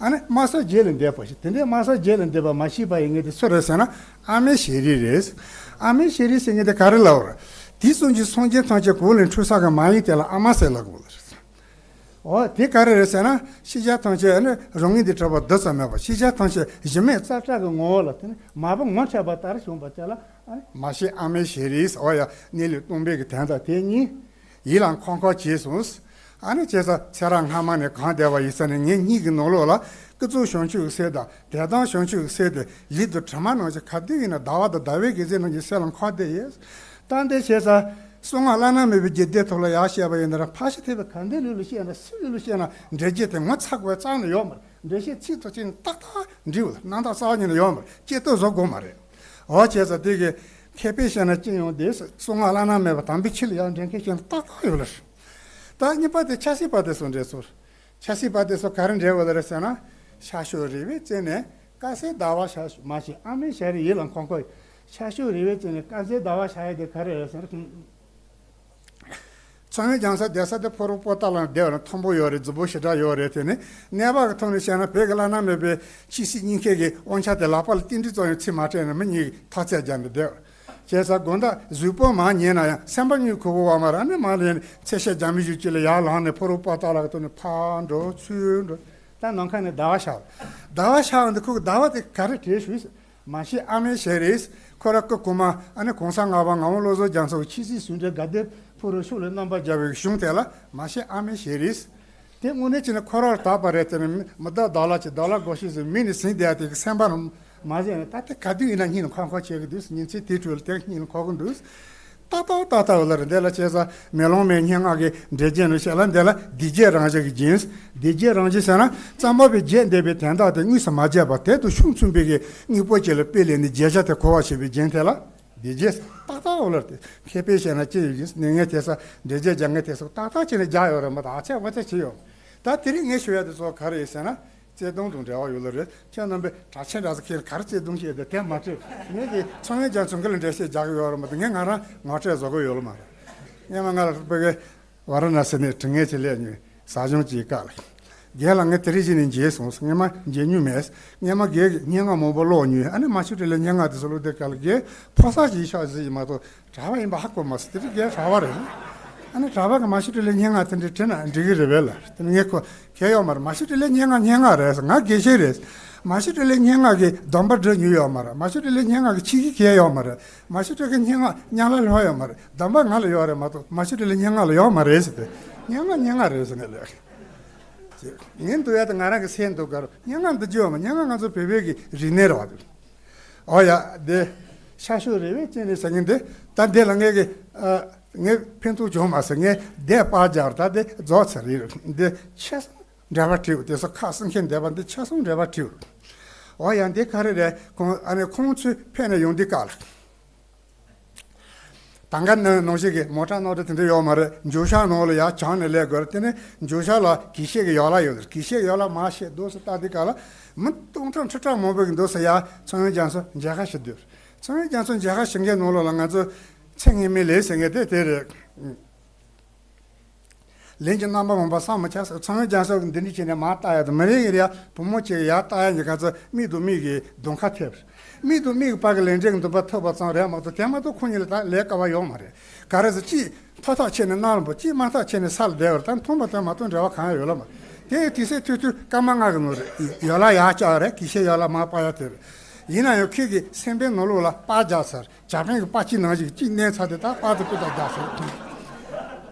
ཨ་ནི་དམའ་ས་བརྗེད་ལས་འདས་པ་ཞིག་དེ་འདྲའི་དམའ་ས་བརྗེད་ལས་འདས་པ་མ་ཤེས་པ་ཡིན་ངེས་དེ་སུ་རེད་ཟེར་ན་ཨ་མའི་ཞལ་རས་རེད། ཨ་མའི་ཞལ་རས་ཟེར་མཁན་དེ་ག་རེ་ལབ་རེད། དུས་གསུམ་གྱི་སངས་རྒྱས་ཐམས་ཅད་གོ་ལ་འཁྲུལ་ས་གི་མ་ཡིན་དེ་ལ་ཨ་མ་ཟེར་ལབ་དགོས་རེད། འོ་དེ་ག་རེ་རེད་ཟེར་ན་ཤེས་བྱ་ཐམས་ཅད་ཨ་ནི་རང་ངོས་འདི་གྲུབ་པ་རྡུལ་ཙམ་མེད་པ། ཤེས་བྱ་ཐམས་ཅད་གཞི་མེད་རྩ་བྲལ་གྱི་ངོ་བོ་ལ་དེ་ནི་མ་བུ་ངོ་འཕྲད་པ་ལྟར་བྱུང་བ་དེ་ལ་ཨ་ནི་མ་ཤེས་ཨ་མའི་ཞལ་རས། འོ་ཡ། གནས་ལུགས་སྟོང་པའི་གི་དོན་དག་དེ་གཉིས། ཡིད་ལ་འཁོར་འཁོར་བྱས་སོང་། ཨ་ནི་བྱས་ཙང་ཚེ་རབས་སྔ་མ་ནས་གང་བསྡད་པ་ཡིན་ཟེར་ནས་ངེད་གཉིས་ཀྱི་ནང་ལོགས་ལ་སྐུ་གཟུགས་བྱང་ཆུབ་ཀྱི་སེམས་དང་དད་དང་བྱང་ཆུབ་ཀྱི་སེམས་དེ་ལུས་དང་གྲིབ་མ་ནང་བཞིན་ག་དུས་ཡིན་ན་ཟླ་བ་དང་ཟླ་བའི་དགེ་རྩའི་ནང་བཞིན་སེམས་ལ་འཁོར་བསྡད་ཡོད། ད་འདི་བྱས་ཙང་གསང་སྔགས་བླ་ན་མེད་པའི་རྒྱུད་སྡེ་ཐོག་ལ་ཡར་བཤད་པ་ཡིན་ན་ར་ཕ་ཤི་ཐེ་བའི་ག་འདི་ལུས་ལ་བཤད་ན་སུའི་ལུས་ལ་བཤད་ན་འགྲེལ་བྱེད་དེ་ངོ་ཚ་དགོས་རྩ་ནས་ཡོད་མ་རེད། འགྲེལ་བཤད་ཚིག་ཐོག་ཅིག་ནས་ཏག་ཏག་འགྲིག་པ་རྣམ་དག་རྩ་བ་ཉིད་ནས་ཡོད་མ་རེད། སྐྱེ་སྟོབས་བཟོ་དགོས་མ་རེད། འོ་བྱས་ཙང་དེ་གི་མཁས་པས་བཤད་ན་ཅི་ཡོང་དེ་གསང་སྔགས་བླ་ན་མེད་པ་དམ་པའི་ཆོས་ལ་ཡང་འགྲེལ་མཁན་བཤད་ན་ཏག་ཏག་ཡོད་ལ། ད་གཉིས་པ་དེ་ཆབ་སྲིད་པ་དེ་ཚོ་འགྲེལ་ཚུལ། ཆབ་སྲིད་པ་དེ་ཚོ་ག་རེ་འགྲེལ་བ་ལ་རེད་ཟེར་ན། ཤར་ཕྱོགས་རི་བོའི་རྩེ་ནས་དཀར་གསལ་ཟླ་བ་ཤར་བཞུགས། མ་ཤེས་ཨ་མའི་ཞལ་རས་ཡིད་ལ་འཁོར་འཁོར། ཤར་ཕྱོགས་རི་བོའི་རྩེ་ནས་དཀར་གསལ་ཟླ་བ་ཤར་ཡ་དེ་ག་རེ་རེད་ཟེར་ན། ཚངས་དབྱངས་རྒྱ་མཚོ་བསྡད་ས་དེ་ཕ་རོལ་པོ་ཏ་ལ་བསྡད་པ་ན་མཐོན་པོ་ཡོད་རེད། རྫིག་པོ་ཞེ་དྲག་ཡོད་རེད། དེ་ནི་གནས་བབ་ཀྱི་ཐོག་ནས་བཤད་ན་བོད་ཀྱི་བླ་ན་མེད་པའི་ཆོས་སྲིད་གཉིས་ཀའི་གི་དབང་ཆ་དེ་ལག་པ་ལ་རྟེན་འབྲེལ་ཙམ་ཡང་ཚིག་མ་སྤྲད་ནས་མི་གཉིས་ཀྱིས་ཐག་བཅད་བརྒྱབ་ནས་བསྡད། བྱས་ཙང་དགོང་དག་གཟུགས་པོ་མར་ཉལ་ན་ཡང་སེམས་པ་གཉིད་ཁུག་པོ་བ་མ་རེད། ཨ་ནི་མར་ལ་ཡིན་ཚེ་ཤེས་རྒྱ་མི་བཞུགས་ཅིག་ལ་ཡར་ལངས་ནས་ཕ་རོལ་པོ་ཏ་ལ་གི་ཐོག་ནས་ཕར་འགྲོ་ཚུར་འགྲོ། ད་ནམ་མཁའ་ནས་ཟླ་བ་ཤར། ཟླ་བ་ཤར་འདི་ཁོ་གི་ཟླ་བ་དེ་ག་རེ་བྲིས་ཞུས། མ་ཤེས་ཨ་མའི་ཞལ་རས། ཁོ་ར་སྐུ་གོང་མ་ཨ་ནི་གོང་ས་ལྔ་པ་ངག་དབང་བློ་བཟང་རྒྱ་མཚོ་གི་ཆོས་སྲིད་ཟུང་འབྲེལ་དགའ་ལྡན་ཕུག་རོན་ཤུགས་ལ་རྣམ་པར་རྒྱལ་བའི་གཞུང་དེ་ལ་མ་ཤེས་ཨ་མའི་ཞལ་རས། དེ་དངོས་གནས་བྱས་ན་ཁོ་རར་དག་པ་རེད། དེ་ནི་མི་བདག་བདག་ལ་ཅིག་བདག་ལ་དགོས་ཤེས་ཟེར་མི་ནི་ཟིན་བསྡད་དེ་གི་སེམས་པ་ནང་མ་ཟིན་ན་ད་དེ་ག་དུས་ཡིན་ན་སྙིང་ལ་འཁོར་འཁོར་བྱེད་གི་འདུག་ཉིན་མཚན་དེ་འཕྲོ་ལ་དེ་སྙིང་ལ་འཁོར་གི་འདུག་ཏག་ཏག་ཏག་ཏག་ལ་རེད། འདི་ལ་བྱས་ཙང་མེ་ལོང་མའི་སྙན་ངག་གི་འགྲེལ་བརྗོད་ལ་བཤད་ལ། འདི་ལ་སྡེ་བརྒྱད་རང་བཞིན་གྱི་རྒྱན། སྡེ་བརྒྱད་རང་བཞིན་ཟེར་ན་རྩོམ་པ་པོས་བརྗོད་འདོད་པའི་དོན་དག་དེ་དངོས་སུ་མ་བརྗོད་པར་དོན་དུ་ཤུགས་མཚོན་པའི་གི་དངོས་པོ་ཅིག་ལ་དཔེ་ལེན་ནས་བརྗོད་བྱ་དེ་གོ་བར་བྱེད་པའི་རྒྱན་དེ་ལ་སྡེ་བརྒྱད། ཏག་ཏག་འོ་ལར་དེ་མཁས་པས་བཤད་ན་ཅི་ཡོད་ཀྱི་ནས་ངས་དེ་ས་འགྲེལ་བརྗོད་རྒྱག་ངས་དེ་ས་ཏག་ཏག་བྱས་ནས་རྒྱག་ཡོད་རེད་མ་གཏོགས་ཨ་ཆད་ཨ་ཆད་བྱས་ཡོད། ད་དེ་རིང་ངས་ཞུ་ཡ་དེ་ཚོ་ག་རེ་ཡིན་ཟེར་ན། བརྩེ་དུང་དང་འབྲེལ་བ་ཡོད་ལ་རེད། ཁྱེད་རྣམ་པས་གྲགས་ཆེན་ར་ས་ཁྱེད་ག་རེ་བརྩེ་དུང་བྱས་ཏེ་དེ་མ་བརྩེ། ངས་ཀྱི་ཚོང་ཡོན་རྒྱ་མཚོ་འགི་ལ་འགྲེལ་བཤད་རྒྱག་གི་ཡོད་རེད་མ་གཏོགས་ངས་ང་རང་ངོ་སྤྲོད་བཟོ་གི་ཡོད་ལ་མ་རེད། སྔོན་མ་ང་ལ་ཕ་གི་ཝ་ར་ཎ་སི་ནས་དྲི་ངན་གྱི་ལས་ཉོས་ཟ་གཞུང་གཅིག་བཀག་ལ། རྒན་ལགས་ངས་དེ་རིང་གཞི་ནས་མཇལ་སོང་། སྔོན་མ་མཇལ་མྱོང་མེད། སྔོན་མ་རྒན་གྱི་སྙན་ངག་མང་པོ་ཀློག་མྱོང་། ཨ་ནི་མ་ཤི་ཀྲི་ལའི་སྙན་ངག་དེ་ཚོ་ཀློག་དུས་སྐབས་ལ་རྒན་ཕོ་གསར་ཞིག་ཤག་ཟིག་ཡིན་མ་གཏོགས་གྲྭ་པ་ཡིན་པ་ཧ་གོ་མ་སོང་། དེ་དུས་རྒན་གྲྭ་པ་རེད། ཨ་ནི་གྲྭ་པ་གི་མ་ཤི་ཀྲི་ལའི་སྙན་ངག་དེ་འདྲ་བྲིས་ན་འགྲིག་གི་རེད་པས་ལ། དེ་ནས་ངས་ཁོ་གལ་ཡོད་མ་རེད། མ་ཤི་ཀྲི་ལའི་སྙན་ངག་སྙན་ངག་རེད། ང་དགེ་བཤེས་རེད། མ་ཤི་ཀྲི་ལའི་སྙན་ངག་གི་སྡོམ་པ་སྒྲུབ་མྱོང་ཡོད་མ་རེད། མ་ཤི་ཀྲི་ལའི་སྙན་ངག་གི་ཆིག་གི་གལ་ཡོད་མ་རེད། མ་ཤི་ཀྲི་གི་སྙན་ངག་ཉམས་ལ་ལྷོད་ཡོད་མ་རེད། སྡོམ་པ་ང་ལ་ཡོད་རེད་མ་གཏོགས་མ་ཤི་ཀྲི་ལའི་སྙན་ངག་ལ་ཡོད་མ་རེད་ཟེར་ཏེ། སྙན་ངག་སྙན་ངག་རེད་ཟེར་ནས་ལབ། ངས་འདུག་ཡ་དེ་ང་རང་གི་སེམས་འདུག་གར་སྙན་ངག་འདི་བརྗོད་མ་སྙན་ངག་ང་ཚོ་བོད་པའི་གི་རིག་གནས་རེད་བ། འོ་ཡ་དེ་ཤ་ཤོད་རེ་བའི་ཅན་ནས་ཟེར་མཁན་དེ་ད་འདི་ལ་ངས་གི་ཨ་ངས་ཕན་ཐོགས་བྱུང་མ་ཟེར། ངས་དེ་པར་སྦྱར་ད་དེ་རྫོགས་ཚར་རེད། འདི་ཆེ་ས་འགྲེལ་པ་བྲིས། དེ་སོ་ཁ་སེང་མཁན་འདས་པ་འདི་ཆེ་སོང་འགྲེལ་པ་བྲིས། འོ་ཡ་འདི་ག་རེ་རེད། ཁོང་ཨ་ནི་ཁོང་ཚོས་ཕེབས་ནས་ཡོང་དུས་སྐབས་ལ། ད་ག་ནང་ནང་བཞིན་གྱི་མོ་ཊ་ནང་དུ་དེ་འདྲ་ཡོད་མ་རེད། མཇུག་ཤར་ནང་ལ་ཡར་བྱང་ནས་སླེབས་དགོས་རེད། དེ་ནས་མཇུག་ཤར་ལ་དགེ་བཤེས་ཀྱི་ཡོལ་ལ་ཡོད་རེད། དགེ་བཤེས་ཡོལ་ལ་མར་ཤེད་རྡོ་སུ་ལྟ་དུས་སྐབས་ལ་མི་སྟོང་ཕྲག་ཁྲི་ཕྲག་མང་པོ་གི་འདུག་ཟེར། ཡར་ཚོང་ཡོན་རྒྱ་མཚོ་མཇལ་ཁ་ཞུ་དུས། ཚོང་ཡོན་རྒྱ་མཚོ་མཇལ་ཁ་ཞུ་མཁན་ནང་ལོགས་ལ་ང་ཚོ་ཚེ་སྔོན་མའི་ལས་ཟེར་མཁན་དེ་དེ་རེད། ལན་གྱི་རྣམ་པ་མང་པོ་བསམ་མི་ཁྱབ་ཟེར། ཚོང་ཡོན་རྒྱ་མཚོ་གི་འདི་འདྲ་བྱས་ནས་མར་ལྟ་ཡ་དང་མི་རིང་ཡིན་ཡ་བུ་མོ་ཅིག་ཡར་ལྟ་ཡ་གཉིས་ཀ་ཚོ་མིག་དང་མིག་གི་གདོང་ཁ་ཐེབས། མིག་དང་མིག་གི་བར་གྱི་ལས་འབྲས་ཀྱི་འདུན་པ་ཐུབ་པ་ཙམ་རེད་མ་གཏོགས་དེ་མ་གཏོགས་ཁོ་གཉིས་ལ་ད་ལས་ཀ་བ་ཡོད་མ་རེད། ག་རེ་ཟེར་གཅིག་ཐོག་ཐག་ཆད་ནས་གནམ་ལ་འབབ། གཅིག་མ་ཐག་ཆད་ནས་ས་ལ་བསྡད་པ་རེད། ད་མཐོང་པ་དང་མ་མཐོང་འབྲེལ་བ་གང་ཡང་ཡོད་ལ་མ། དེ་དུས་ཚོད་ཐུང་ཐུང་སྐར་མ་ལྔ་གི་ནང་རེད། ཡོལ་ལ་ཡར་བཅར་རེད། དགེ་བཤེས་ཡོལ་ལ་མར་སྤར་ཡ་དེ་རེད། ཡིན་ན་ཡང་ཁོས་ཀྱི་སེམས་པའི་ནང་ལོགས་ལ་པར་རྒྱག་ཚར། ཇ་པན་གྱི་པར་ཆས་ནང་བཞིན་གཅིག་མནན་ཚར་དེ་ད་པར་དེ་ཀུ་ཏག་རྒྱག་ཚར།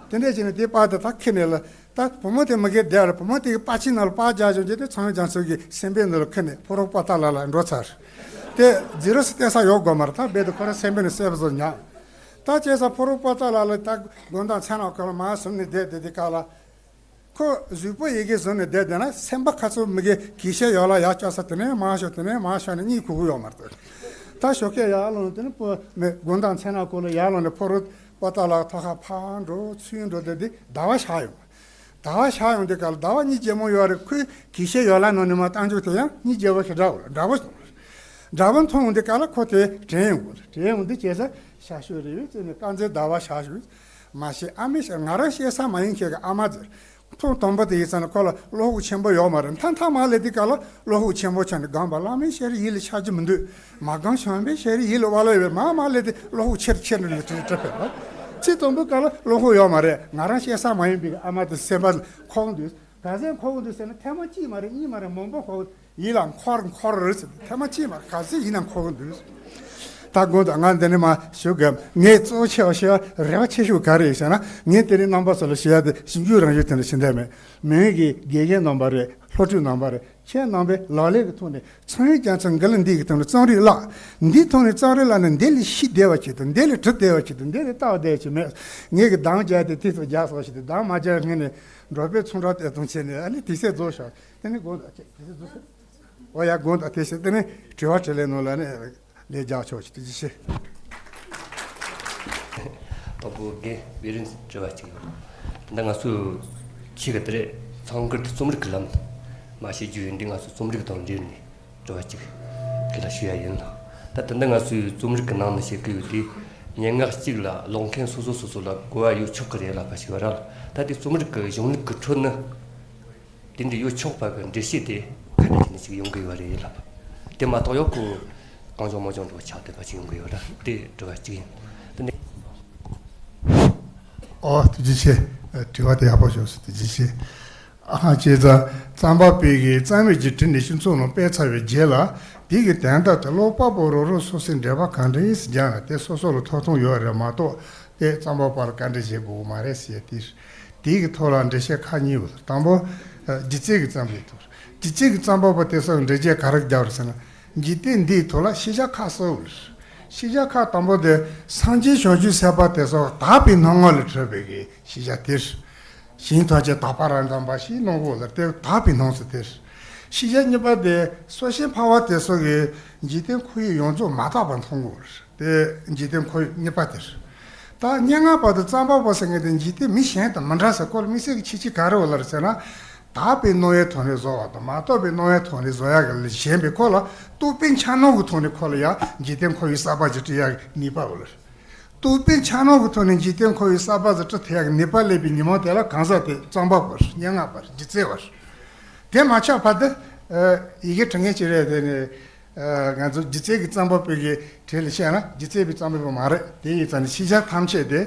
དེ་འདྲ་བྱས་ནས་དེ་པར་དེ་ད་ཁྱེར་ནས་ལ་ད་བུ་མོ་དེ་མ་གིར་བསྡད་རེད། བུ་མོ་དེ་གི་པར་ཆས་ནང་ལ་པར་རྒྱག་བྱུང་རྗེས་དེ་ཚོང་ཡོན་རྒྱ་མཚོ་གི་སེམས་པའི་ནང་ལ་ཁྱེར་ནས་ཕོ་རོག་པོ་ཏཱ་ལ་ལ་འགྲོ་ཚར། དེ་ཛི་རོ་སི་སྟེར་ས་ཡོད་དགོས་མ་རེད། ད་རྦད་དེ་ཁོ་རང་སེམས་པའི་ནང་གསལ་པོ་བཟོ་ཉག་ད་བྱས་ཙང་ཕོ་རོག་པོ་ཏཱ་ལ་ལ་ད་དགོང་དག་མཚན་ནག་ཁོ་ལ་མར་ཟུམ་ནས་བསྡད་བསྡད་དེ་སྐབས་ལ། ཁོ་གཟུགས་པོ་ཡི་གེ་བཟུང་ནས་བསྡད་བསྡད་ན་སེམས་པ་ཁ་ཚུར་མི་དགེ་དགེ་བཤེས་ཡོལ་ལ་ཡར་བཅར་ས་དེ་ནས་མར་ཤོག་དེ་ནས་མར་ཤོག་ནས་གཉིད་ཁུག་གི་ཡོད་མ་རེད། ད་ཞོགས་ཀས་ཡར་ལངས་དེ་ནས་པོ་མི་དགོང་དག་མཚན་ནག་ཁོ་ལ་ཡར་ལངས་ནས་ཕོ་རོག་པོ་ཏཱ་ལ་ཐོག་ཁ་ཕར་འགྲོ་ཚུར་འགྲོ་བསྡད་དེ་ཟླ་བ་ཤར་ཡོང་། ཟླ་བ་ཤར་ཡོང་དུས་སྐབས་ལ་ཟླ་བ་གཉིས་རྗེས་མ་ཡོད་རེད། ཁོས་དགེ་བཤེས་ཡོལ་ལ་ནང་ནས་མར་བཏང་ཆོག་དེ་ཡང་གཉིས་རྗེས་པ་ཞིག་འདྲ་བོ་ལ་འདྲ་བོ་སོང་། འདྲ་བོ་མཐོང་ཡོང་དུས་སྐབས་ལ་ཁོ་དེ་དྲན་ཡོང་གི་རེད། དྲན་ཡོང་དུས་བྱས་ཙང་ཤ་ཤོད་རེ་བའི་རྩེ་ནས་དཀར་མཛེས་ཟླ་བ་ཤར་བྱུང་། མ་ཤེས་ཨ་མའི་ཤ་ང་རང་ཤེས་ས་མ་ཡིན་ཁྱེད་ཀྱི་ཨ་མ་ཟེར། ཐོག་དང་པོ་དེ་ཡིན་ཙང་ཁོ་ལ་བློ་ཁོག་ཆེན་པོ་ཡོད་མ་རེད། མཐའ་མཐའ་མ་སླེབས་དུས་སྐབས་ལ་བློ་ཁོག་ཆེན་པོ་ཆགས་ནས་སྒང་པ་བླ་མའི་ཤ་རུས་ཡིད་ལ་ཤར་གྱི་མི་འདུག་མ་སྒང་བྱམས་པའི་ཤ་རུས་ཡིད་ལ་བ་ལ་ཡོད་པས་མ་མ་སླེབས་དུས་བློ་ཁོག་ཆེར་ཆེར་ནས་ལས་དྲིལ་དྲིལ་ཕེབས་པ། ཚིག་དང་པོའི་སྐབས་ལ་བློ་ཁོག་ཡོད་མ་རེད། ང་རང་ཤེས་ས་མ་ཡིན་པའི་ཨ་མ་དེ་སེམས་པ་འཁོར་འདུག་ག་ཚད་འཁོར་འདུག་ཟེར་ན་ཐེངས་མ་གཅིག་མ་རེད། གཉིས་མ་རེད། མང་པོ་འཁོར། ཡིད་ལ་འཁོར་འཁོར་རེད་ཟེར། ཐེངས་མ་གཅིག་མ་ག་ཚོད་ཡིན་ན་འཁོར་གི་འདུག་ད་དགོངས་དག་ང་འདི་ནས་མ་ཞུ་གི་ངས་གཙོ་ཆེ་བ་ཞུ་ཡ་རེ་བ་ཆེ་ཤོས་ག་རེ་ཡིན་ཟེར་ན། ངས་དེ་རིང་རྣམ་པ་ཚོ་ལ་ཞུ་ཡ་དེ་ཞིབ་འཇུག་རང་ཞུ་དེ་འདྲ་ཞིག་འདྲ་མེད། མི་ཡོད་ཀྱི་དགེ་རྒན་རྣམ་པ་རེད། སློབ་ཕྲུག་རྣམ་པ་རེད། ཁྱེད་རྣམ་པས་ལག་ལེན་གྱི་ཐོག་ནས་ཚོང་ཡིན་རྒྱ་མཚོ་འགི་ལ་འདི་གི་ཐོག་ནས་རྩོམ་རིག་བཀླགས། འདིའི་ཐོག་ནས་རྩོམ་རིག་བཀླགས་ནས་འདི་ལས་ཤེས་བདེ་བ་ཅིག་དང་འདི་ལས་འབྲི་བདེ་བ་ཅིག་དང་འདི་ལས་ལྟ་བདེ་བ་ཅིག་མེད། ངས་གི་གདམ་བྱས་ཏེ་དེ་ཚོ་རྒྱག་སོགས་ཞིག་དེ་གདམ་མ་བྱས་སྔོན་ནས་འགྲོ་པའི་ཚོང་ར་དེ་དང་བྱས་ནས་ཨ་ནི་དེ་ཚད་རྫོགས་ཤག་དེ་ནི་དགོངས་དག་ཅེས་དེ་ཚོ། ཨོ་ཡ་དགོངས་དག་དེ་བཞིན་དེ་ནི་དྲི་བ་དྲིས་ལན་ནང་ལ་ནི་ལས་རྒྱག་ཆོག་ཅིག་དེ་ཅི་ཤེས། དང་པོ་རྒན་བེ་རིན་དྲི་བ་གཅིག་ཡོད། འདི་ང་ཚོས་ཁྱེད་ཀྱི་དེ་རེད། ཚང་གི་རྩོམ་རིག་གི་ལམ་མ་ཤེས་རྒྱུ་ཡིན་དུས་ང་ཚོ་རྩོམ་རིག་དང་འབྲེལ་ནས་དྲི་བ་གཅིག་ཁྱེད་ལ་ཞུ་ཡ་ཡིན། ད་དེ་འདི་ང་ཚོའི་རྩོམ་རིག་གི་ནང་ནས་བཤད་ཀྱི་ཡོད་དུས། སྙན་ངག་གཅིག་ལ་ཀློག་མཁན་སོ་སོ་སོ་སོ་ལ་གོ་བ་ཡོད་ཆོག་གི་རེད་ལབ་པ་ཞིག་ཡོད་ར། ད་དེ་རྩོམ་རིག་གི་གཞུང་ལུགས་ཀྱི་ཁྲོད་ནས། དེ་འདྲ་ཡོད་ཆོག་པ་གི་འགྲེལ་བཤད་དེ་ག་འདྲ་བྱས་ནས་ཅིག་ཡོང་གི་ཡོད་རེད་ལབ། དེ་མ་གཏོགས་ཡོད་ཁོ་གང་བྱུང་མང་བྱུང་འགྲོ་ཆགས་བསྡད་པ་ཅིག་ཡོང་གི་ཡོད་ར། དེ་དྲི་བ་གཅིག་ཡིན། དེ་ནས། ཨོ་ཐུགས་རྗེ་ཆེ། དྲི་བ་དེ་ཡག་པོ་བྱུང་སོང་། ཐུགས་རྗེ་ཆེ། ཨ་ཧ་བྱས་ཙང་རྩོམ་པ་པོས་ཀྱི་རྩོམ་ཡིག་ཅིག་བྲིས་ནས་སྤྱི་ཚོགས་ནང་སྤེལ་ཚར་བའི་རྗེས་ལ། དེ་གི་དོན་དག་དེ་ཀློག་པ་པོ་རོ་རོ་སོ་སོས་འགྲེལ་པ་གང་འདྲ་ཡིན་ཟེར་རྒྱག་ན་དེ་སོ་སོ་ལ་ཐོབ་ཐང་ཡོད་རེད་མ་གཏོགས། དེ་རྩོམ་པ་པོ་ལ་བཀའ་འདྲི་བྱེད་དགོས་མ་རེད་ཟེར་ཏེ། དེའི་གི་ཐོག་ལ་འགྲེལ་བཤད་ཁག་གཉིས་ཡོད། དང་པོ། སྒྱུ་རྩལ་གྱི་རྩོམ་པའི་ཐོག་སྒྱུ་རྩལ་གྱི་རྩོམ་པ་པོ་དེ་ཚོ་འགྲེལ་བརྗོད་ག་རེ་རྒྱབ་རེད་ཟེར་ན། འཇིག་རྟེན་འདིའི་ཐོག་ལ་ཤེས་བྱ་ཁག་གསོག་ཡོད། ཤེས་བྱ་ཁག་དང་པོ་དེ་སངས་རྒྱས་བྱང་ཆུབ་སེམས་དཔའ་དེ་ཚོ་དག་པའི་སྣང་ངོ་ལས་གྲུབ་པའི་གི་ཤེས་བྱ་དེ་རེད། ཞིང་ཐམས་ཅད་དག་པ་རབ་འབྱམས་པ་ཞེས་གནང་གོ་ལ་དེ་དག་པའི་སྣང་ཚུལ་དེ་རེད། ཤེས་བྱ་གཉིས་པ་དེ་སོ་སྐྱེ་འཕགས་པ་དེ་ཚོ་གི་འཇིག་རྟེན་འཁོར་བའི་ཡོངས་རྫོགས་མ་དག་པ་མཐོང་གོ་རེད། དེ་འཇིག་རྟེན་འཁོར་བའི་གཉིས་པ་དེ་རེད། ད་སྙན་ངག་པ་དང་རྩོམ་པ་པོ་ཟེར་མཁན་དེ་འཇིག་རྟེན་མི་གཞན་དང་མི་འདྲ་ཟེར་སྐོར་དམིགས་བསལ་གྱི་ཁྱད་ཆོས་ག་རེ་ཡོད་ལ་རེད་ཟེར་ན། དག་པའི་སྣང་བའི་ཐོག་ནས་བཟོ་བ་དང་མ་དག་པའི་སྣང་བའི་ཐོག་ནས་བཟོ་ཡག་གི་ལས་གཞན་པའི་ཁོ་ལ་རྟོག་པའི་འཆར་སྣང་གི་ཐོག་ནས་ཁོ་ལ་ཡང་འཇིག་རྟེན་འཁོར་བའི་གསར་པ་ཞིག་བྲི་ཡག་གི་ནུས་པ་ཡོད་ལ་རེད། རྟོག་པའི་འཆར་སྣང་གི་ཐོག་ནས་འཇིག་རྟེན་འཁོར་བའི་གསར་པ་ཞིག་བྲི་ཐུབ་ཡག་གི་ནུས་པ་སླེབས་པའི་ཉིན་མོ་དེ་ལ་གང་ཟག་དེ་རྩོམ་པ་པོ་རེད། སྙན་ངག་པ་རེད། སྒྱུ་རྩལ་བ་རེད། དེ་མ་ཆགས་བར་དུ་ཡི་གེ་འབྲི་མཁན་ཅིག་རེད། དེ་ནི། ང་ཚོ་སྒྱུ་རྩལ་གྱི་རྩོམ་པ་པོའི་གི་གྲས་ལ་བཤད་ན་སྒྱུ་རྩལ་པའི་རྩོམ་པ་པོ་མ་རེད། དེ་ཡིན་ཙང་ནི་ཤེས་བྱ་ཐམས་ཅད་དེ་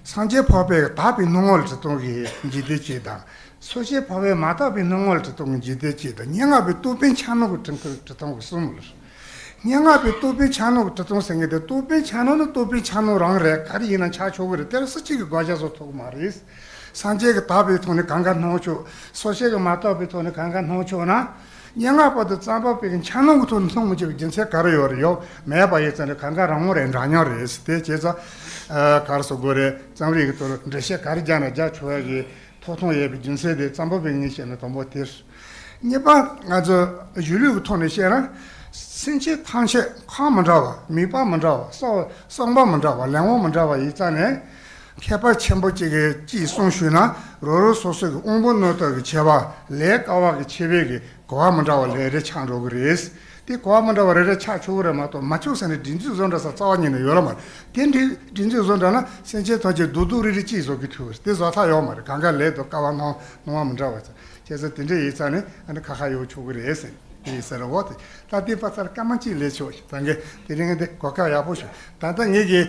སངས་རྒྱས་འཕགས་པའི་དག་པའི་སྣང་ངོ་ལ་བྲི་སྟངས་ཀྱི་འཇིག་རྟེན་གཅིག་དང་། སོ་སྐྱེ་འཕགས་པའི་མ་དག་པའི་སྣང་ངོ་ལ་བྲི་སྟངས་ཀྱི་འཇིག་རྟེན་གཅིག་དང་། སྙན་ངག་པའི་རྟོག་པའི་འཆར་སྣང་གི་བྲི་སྟངས་གསུམ་ལ། སྙན་ངག་པའི་རྟོག་པའི་འཆར་སྣང་གི་བྲི་སྟངས་ཟེར་མཁན་དེ་རྟོག་པའི་འཆར་སྣང་ནི་རྟོག་པའི་འཆར་སྣང་རང་རེད། ག་རེ་ཡིན་ན་ཆགས་ཆོག་གི་རེད། དེ་ལ་སུ་གཅིག་གིས་དགག་བྱ་བཟོ་ཐུབ་ཀྱི་མ་རེད། སངས་རྒྱས་ཀྱི་དག་པའི་ཐོག་ནས་གང་ག་སྣང་ཆོག་སོ་སྐྱེ་གི་མ་དག་པའི་ཐོག་ནས་གང་ག་སྣང་ཆོག་ན། སྙན་ངག་པ་དང་རྩོམ་པ་པོའི་འཆར་སྣང་གི་ཐོག་ནས་མཐོང་མི་ཆོག་པའི་རྒྱུ་མཚན་ག་རེ་ཡོད་རེད། ཡོད་མེད་པ་ཡིན་ཙང་ནས་གང་ག་རང་ངོ་རེད། འདྲ་མཉམ་རེད། དེ་བྱས་ཙང་ག་རེ་ཟེར་དགོས་རེད། རྩོམ་རིག་གི་ཐོག་ནས་འགྲེལ་བཤད་ག་རེ་རྒྱག་ན་རྒྱག་ཆོག་ཡ་གི་ཐོབ་ཐང་ཡོད་པའི་རྒྱུ་མཚན་དེ་རྩོམ་པ་པོའི་ངོས་བཤད་ན་དང་པོ་དེ་རེད། གཉིས་པ་ང་ཚོ་གཞུང་ལུགས་ཀྱི་ཐོག་ནས་བཤད་ན། སེམས་ཅན་ཐམས་ཅད་ཁམས་མི་འདྲ་བ། མོས་པ་མི་འདྲ་བ། བསམ་བསམ་པ་མི་འདྲ་བ། ལས་དབང་མི་འདྲ་བ་ཡིན་ཙང་ནས། མཁས་པ་ཆེན་པོ་གཅིག་གིས་ཅིག་གསུངས་ཞུས་ན། རོ་རོ་སོ་སོ་གི་དབང་པོ་རྣོ་རྟུལ་གྱི་ཁྱད་པར། ལས་དཀའ་བ་གི་ཁྱད་པར་གྱིས་གོ་བ་མི་འདྲ་བ་རེ་རེ་ཆགས་འགྲོ་གི་རེད། དེ་གོ་བ་མི་འདྲ་བ་རེ་རེ་ཆགས་ཆོག་གི་རེད་མ་གཏོགས། མ་ཆོག་ཟེར་ནས་སྒྲིག་འཛུགས་བཟོ་འདྲ་ས་རྩ་བ་ཉིད་ནས་ཡོད་ལ་མ་རེད། དེ་འདྲའི་སྒྲིག་འཛུགས་བཟོ་འདྲ་ན་སེམས་ཅན་ཐམས་ཅད་རྡོག་རྡོག་རིལ་རིལ་གཅིག་བཟོ་གི་ཐུབ་རེད། དེ་བཟོ་ཐབས་ཡོད་མ་རེད། གང་ག་ལས་དང་དཀའ་བ་སྣང་སྣང་བ་མི་འདྲ་བ་ཚོ། བྱས་ཙང་དེ་འདྲ་ཡིན་ཙང་ནས་ཨ་ནི་ཁ་ཁ་ཡོད་ཆོག་གི་རེད་ཟེར། དེ་ཡིན་ཟེར་རོ། དེ་ད་དེ་པ་ཚར་སྐར་མ་གཅིག་ལས་ཆོག་ད་གིན་དེ་རིང་འདི་གོ་སྐབས་ཡག་པོ་བྱུང་། ད་ལྟ་ངེད་ཀྱི་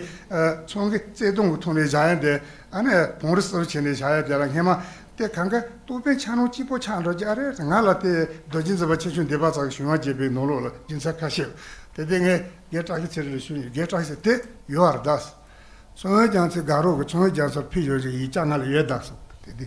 ཚོང་གི་བརྩེ་དུང་གི་ཐོག་ནས་བཞག་ཡ་འདི་ཨ་ནི་བོང་རི་སུ་བྱས་ནས་བཞག་ཡ་དེ་ལ་སྔས་མ་དེ་གང་ག་རྟོག་པའི་འཆར་སྣང་གཅིག་པོ་ཆགས་འགྲོ་རྒྱུ་ཨ་རེད། ང་ལ་དེ་རྡོ་རྗེ་འཛིན་པ་ཆེ་ཆུང་སྡེ་པ་ཚང་གི་གཞུང་བ་རྒྱས་པའི་ནང་ལོགས་ལ་རྒྱུ་མཚན་ཁ་ཤས། དེ་དེ་ངས་རྒན་བཀྲ་ཤིས་ཚེ་རིང་ལ་ཞུས་ཡིན། རྒན་བཀྲ་ཤིས་དེ་ཡོད་ཨ་རེད་ད། ཚོང་དཔོན་རྒྱ་མཚོའི་དགའ་རོགས་ཀྱི་ཚོང་དཔོན་རྒྱ་མཚོར་ཕུལ་ཡོད་ཅིག་ཡིག་ཆ་ང་ལ་ཡོད་ད་གསུངས། དེ་དེ་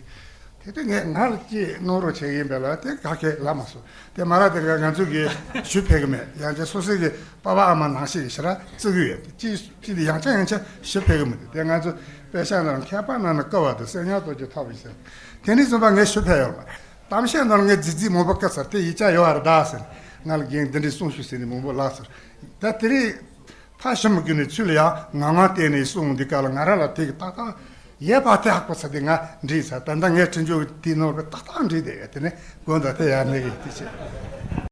དེ་དེ་ངས་ང་ལ་ཅིག་གནང་རོགས་བྱེད་ཀྱི་ཡིན་པས་ལ་དེ་ག་གེ་ལབ་མ་སོང་། དེ་མ་ར་དེ་ག་ང་ཚོ་གི་ཞུ་ཕེབས་ཀྱི་མེད། ཡང་ཅིག་སོ་སོའི་གི་པ་ཕ་ཨ་མ་ནང་བཞིན་གྱི་ཞེ་དྲག་བརྩི་གི་ཡོད། ཅིག་ཅིག་དེ་ཡང་ཆ་ཡང་ཆ་ཞུ་ཕེབས་ཀྱི་མི་འདུག་དེ་ང་ཚོ་དཔེ་ཆ་ནང་མཁས་པ་ནང་ན་བཀའ་བ་དང་གསེར་ཉག་ཏོག་ཅིག་ཐོབ་པའི་ཕྱིར། དེ་ནས་བཟུང་པ་ངས་ཞུ་ཕེབས་ཡོད་མ་རེད། གཏམ་བཤད་ནང་ངས་རྫིག་རྫིག་མང་པོ་བཀོད་ཚར། དེ་ཡིག་ཆ་ཡོད་ཨ་རེད་ད་ཟེར། ང་ལ་རྒན་འདི་འདྲས་གསུངས་ཤོག་ཟེར་ནས་མང་པོ་ལབ་ཚར། ད་དེ་རིང་ཕ་ཞི་མི་དགོས་ནས་ཚུལ་ལ་ཡང་ངང་ངང་བལྟས་ནས་གསུངས་འདི་ག་ལ་ང་རང་ལ་དེ་གི་ཏག་ཏག་ཡས་པ་དེ་ཧ་གོ་ཚར། དེ་ང་འགྲིག་ཚར། ད་ལྟ་ངས་དྲི་འཇོག་གི་དེའི་ནང་ལ་ཏག་ཏག་འགྲིག་བསྡད་ཡོད། དེ་ནས་དགོན་དང་དེ་ཡར་གནས་གི་དེ་བྱེད།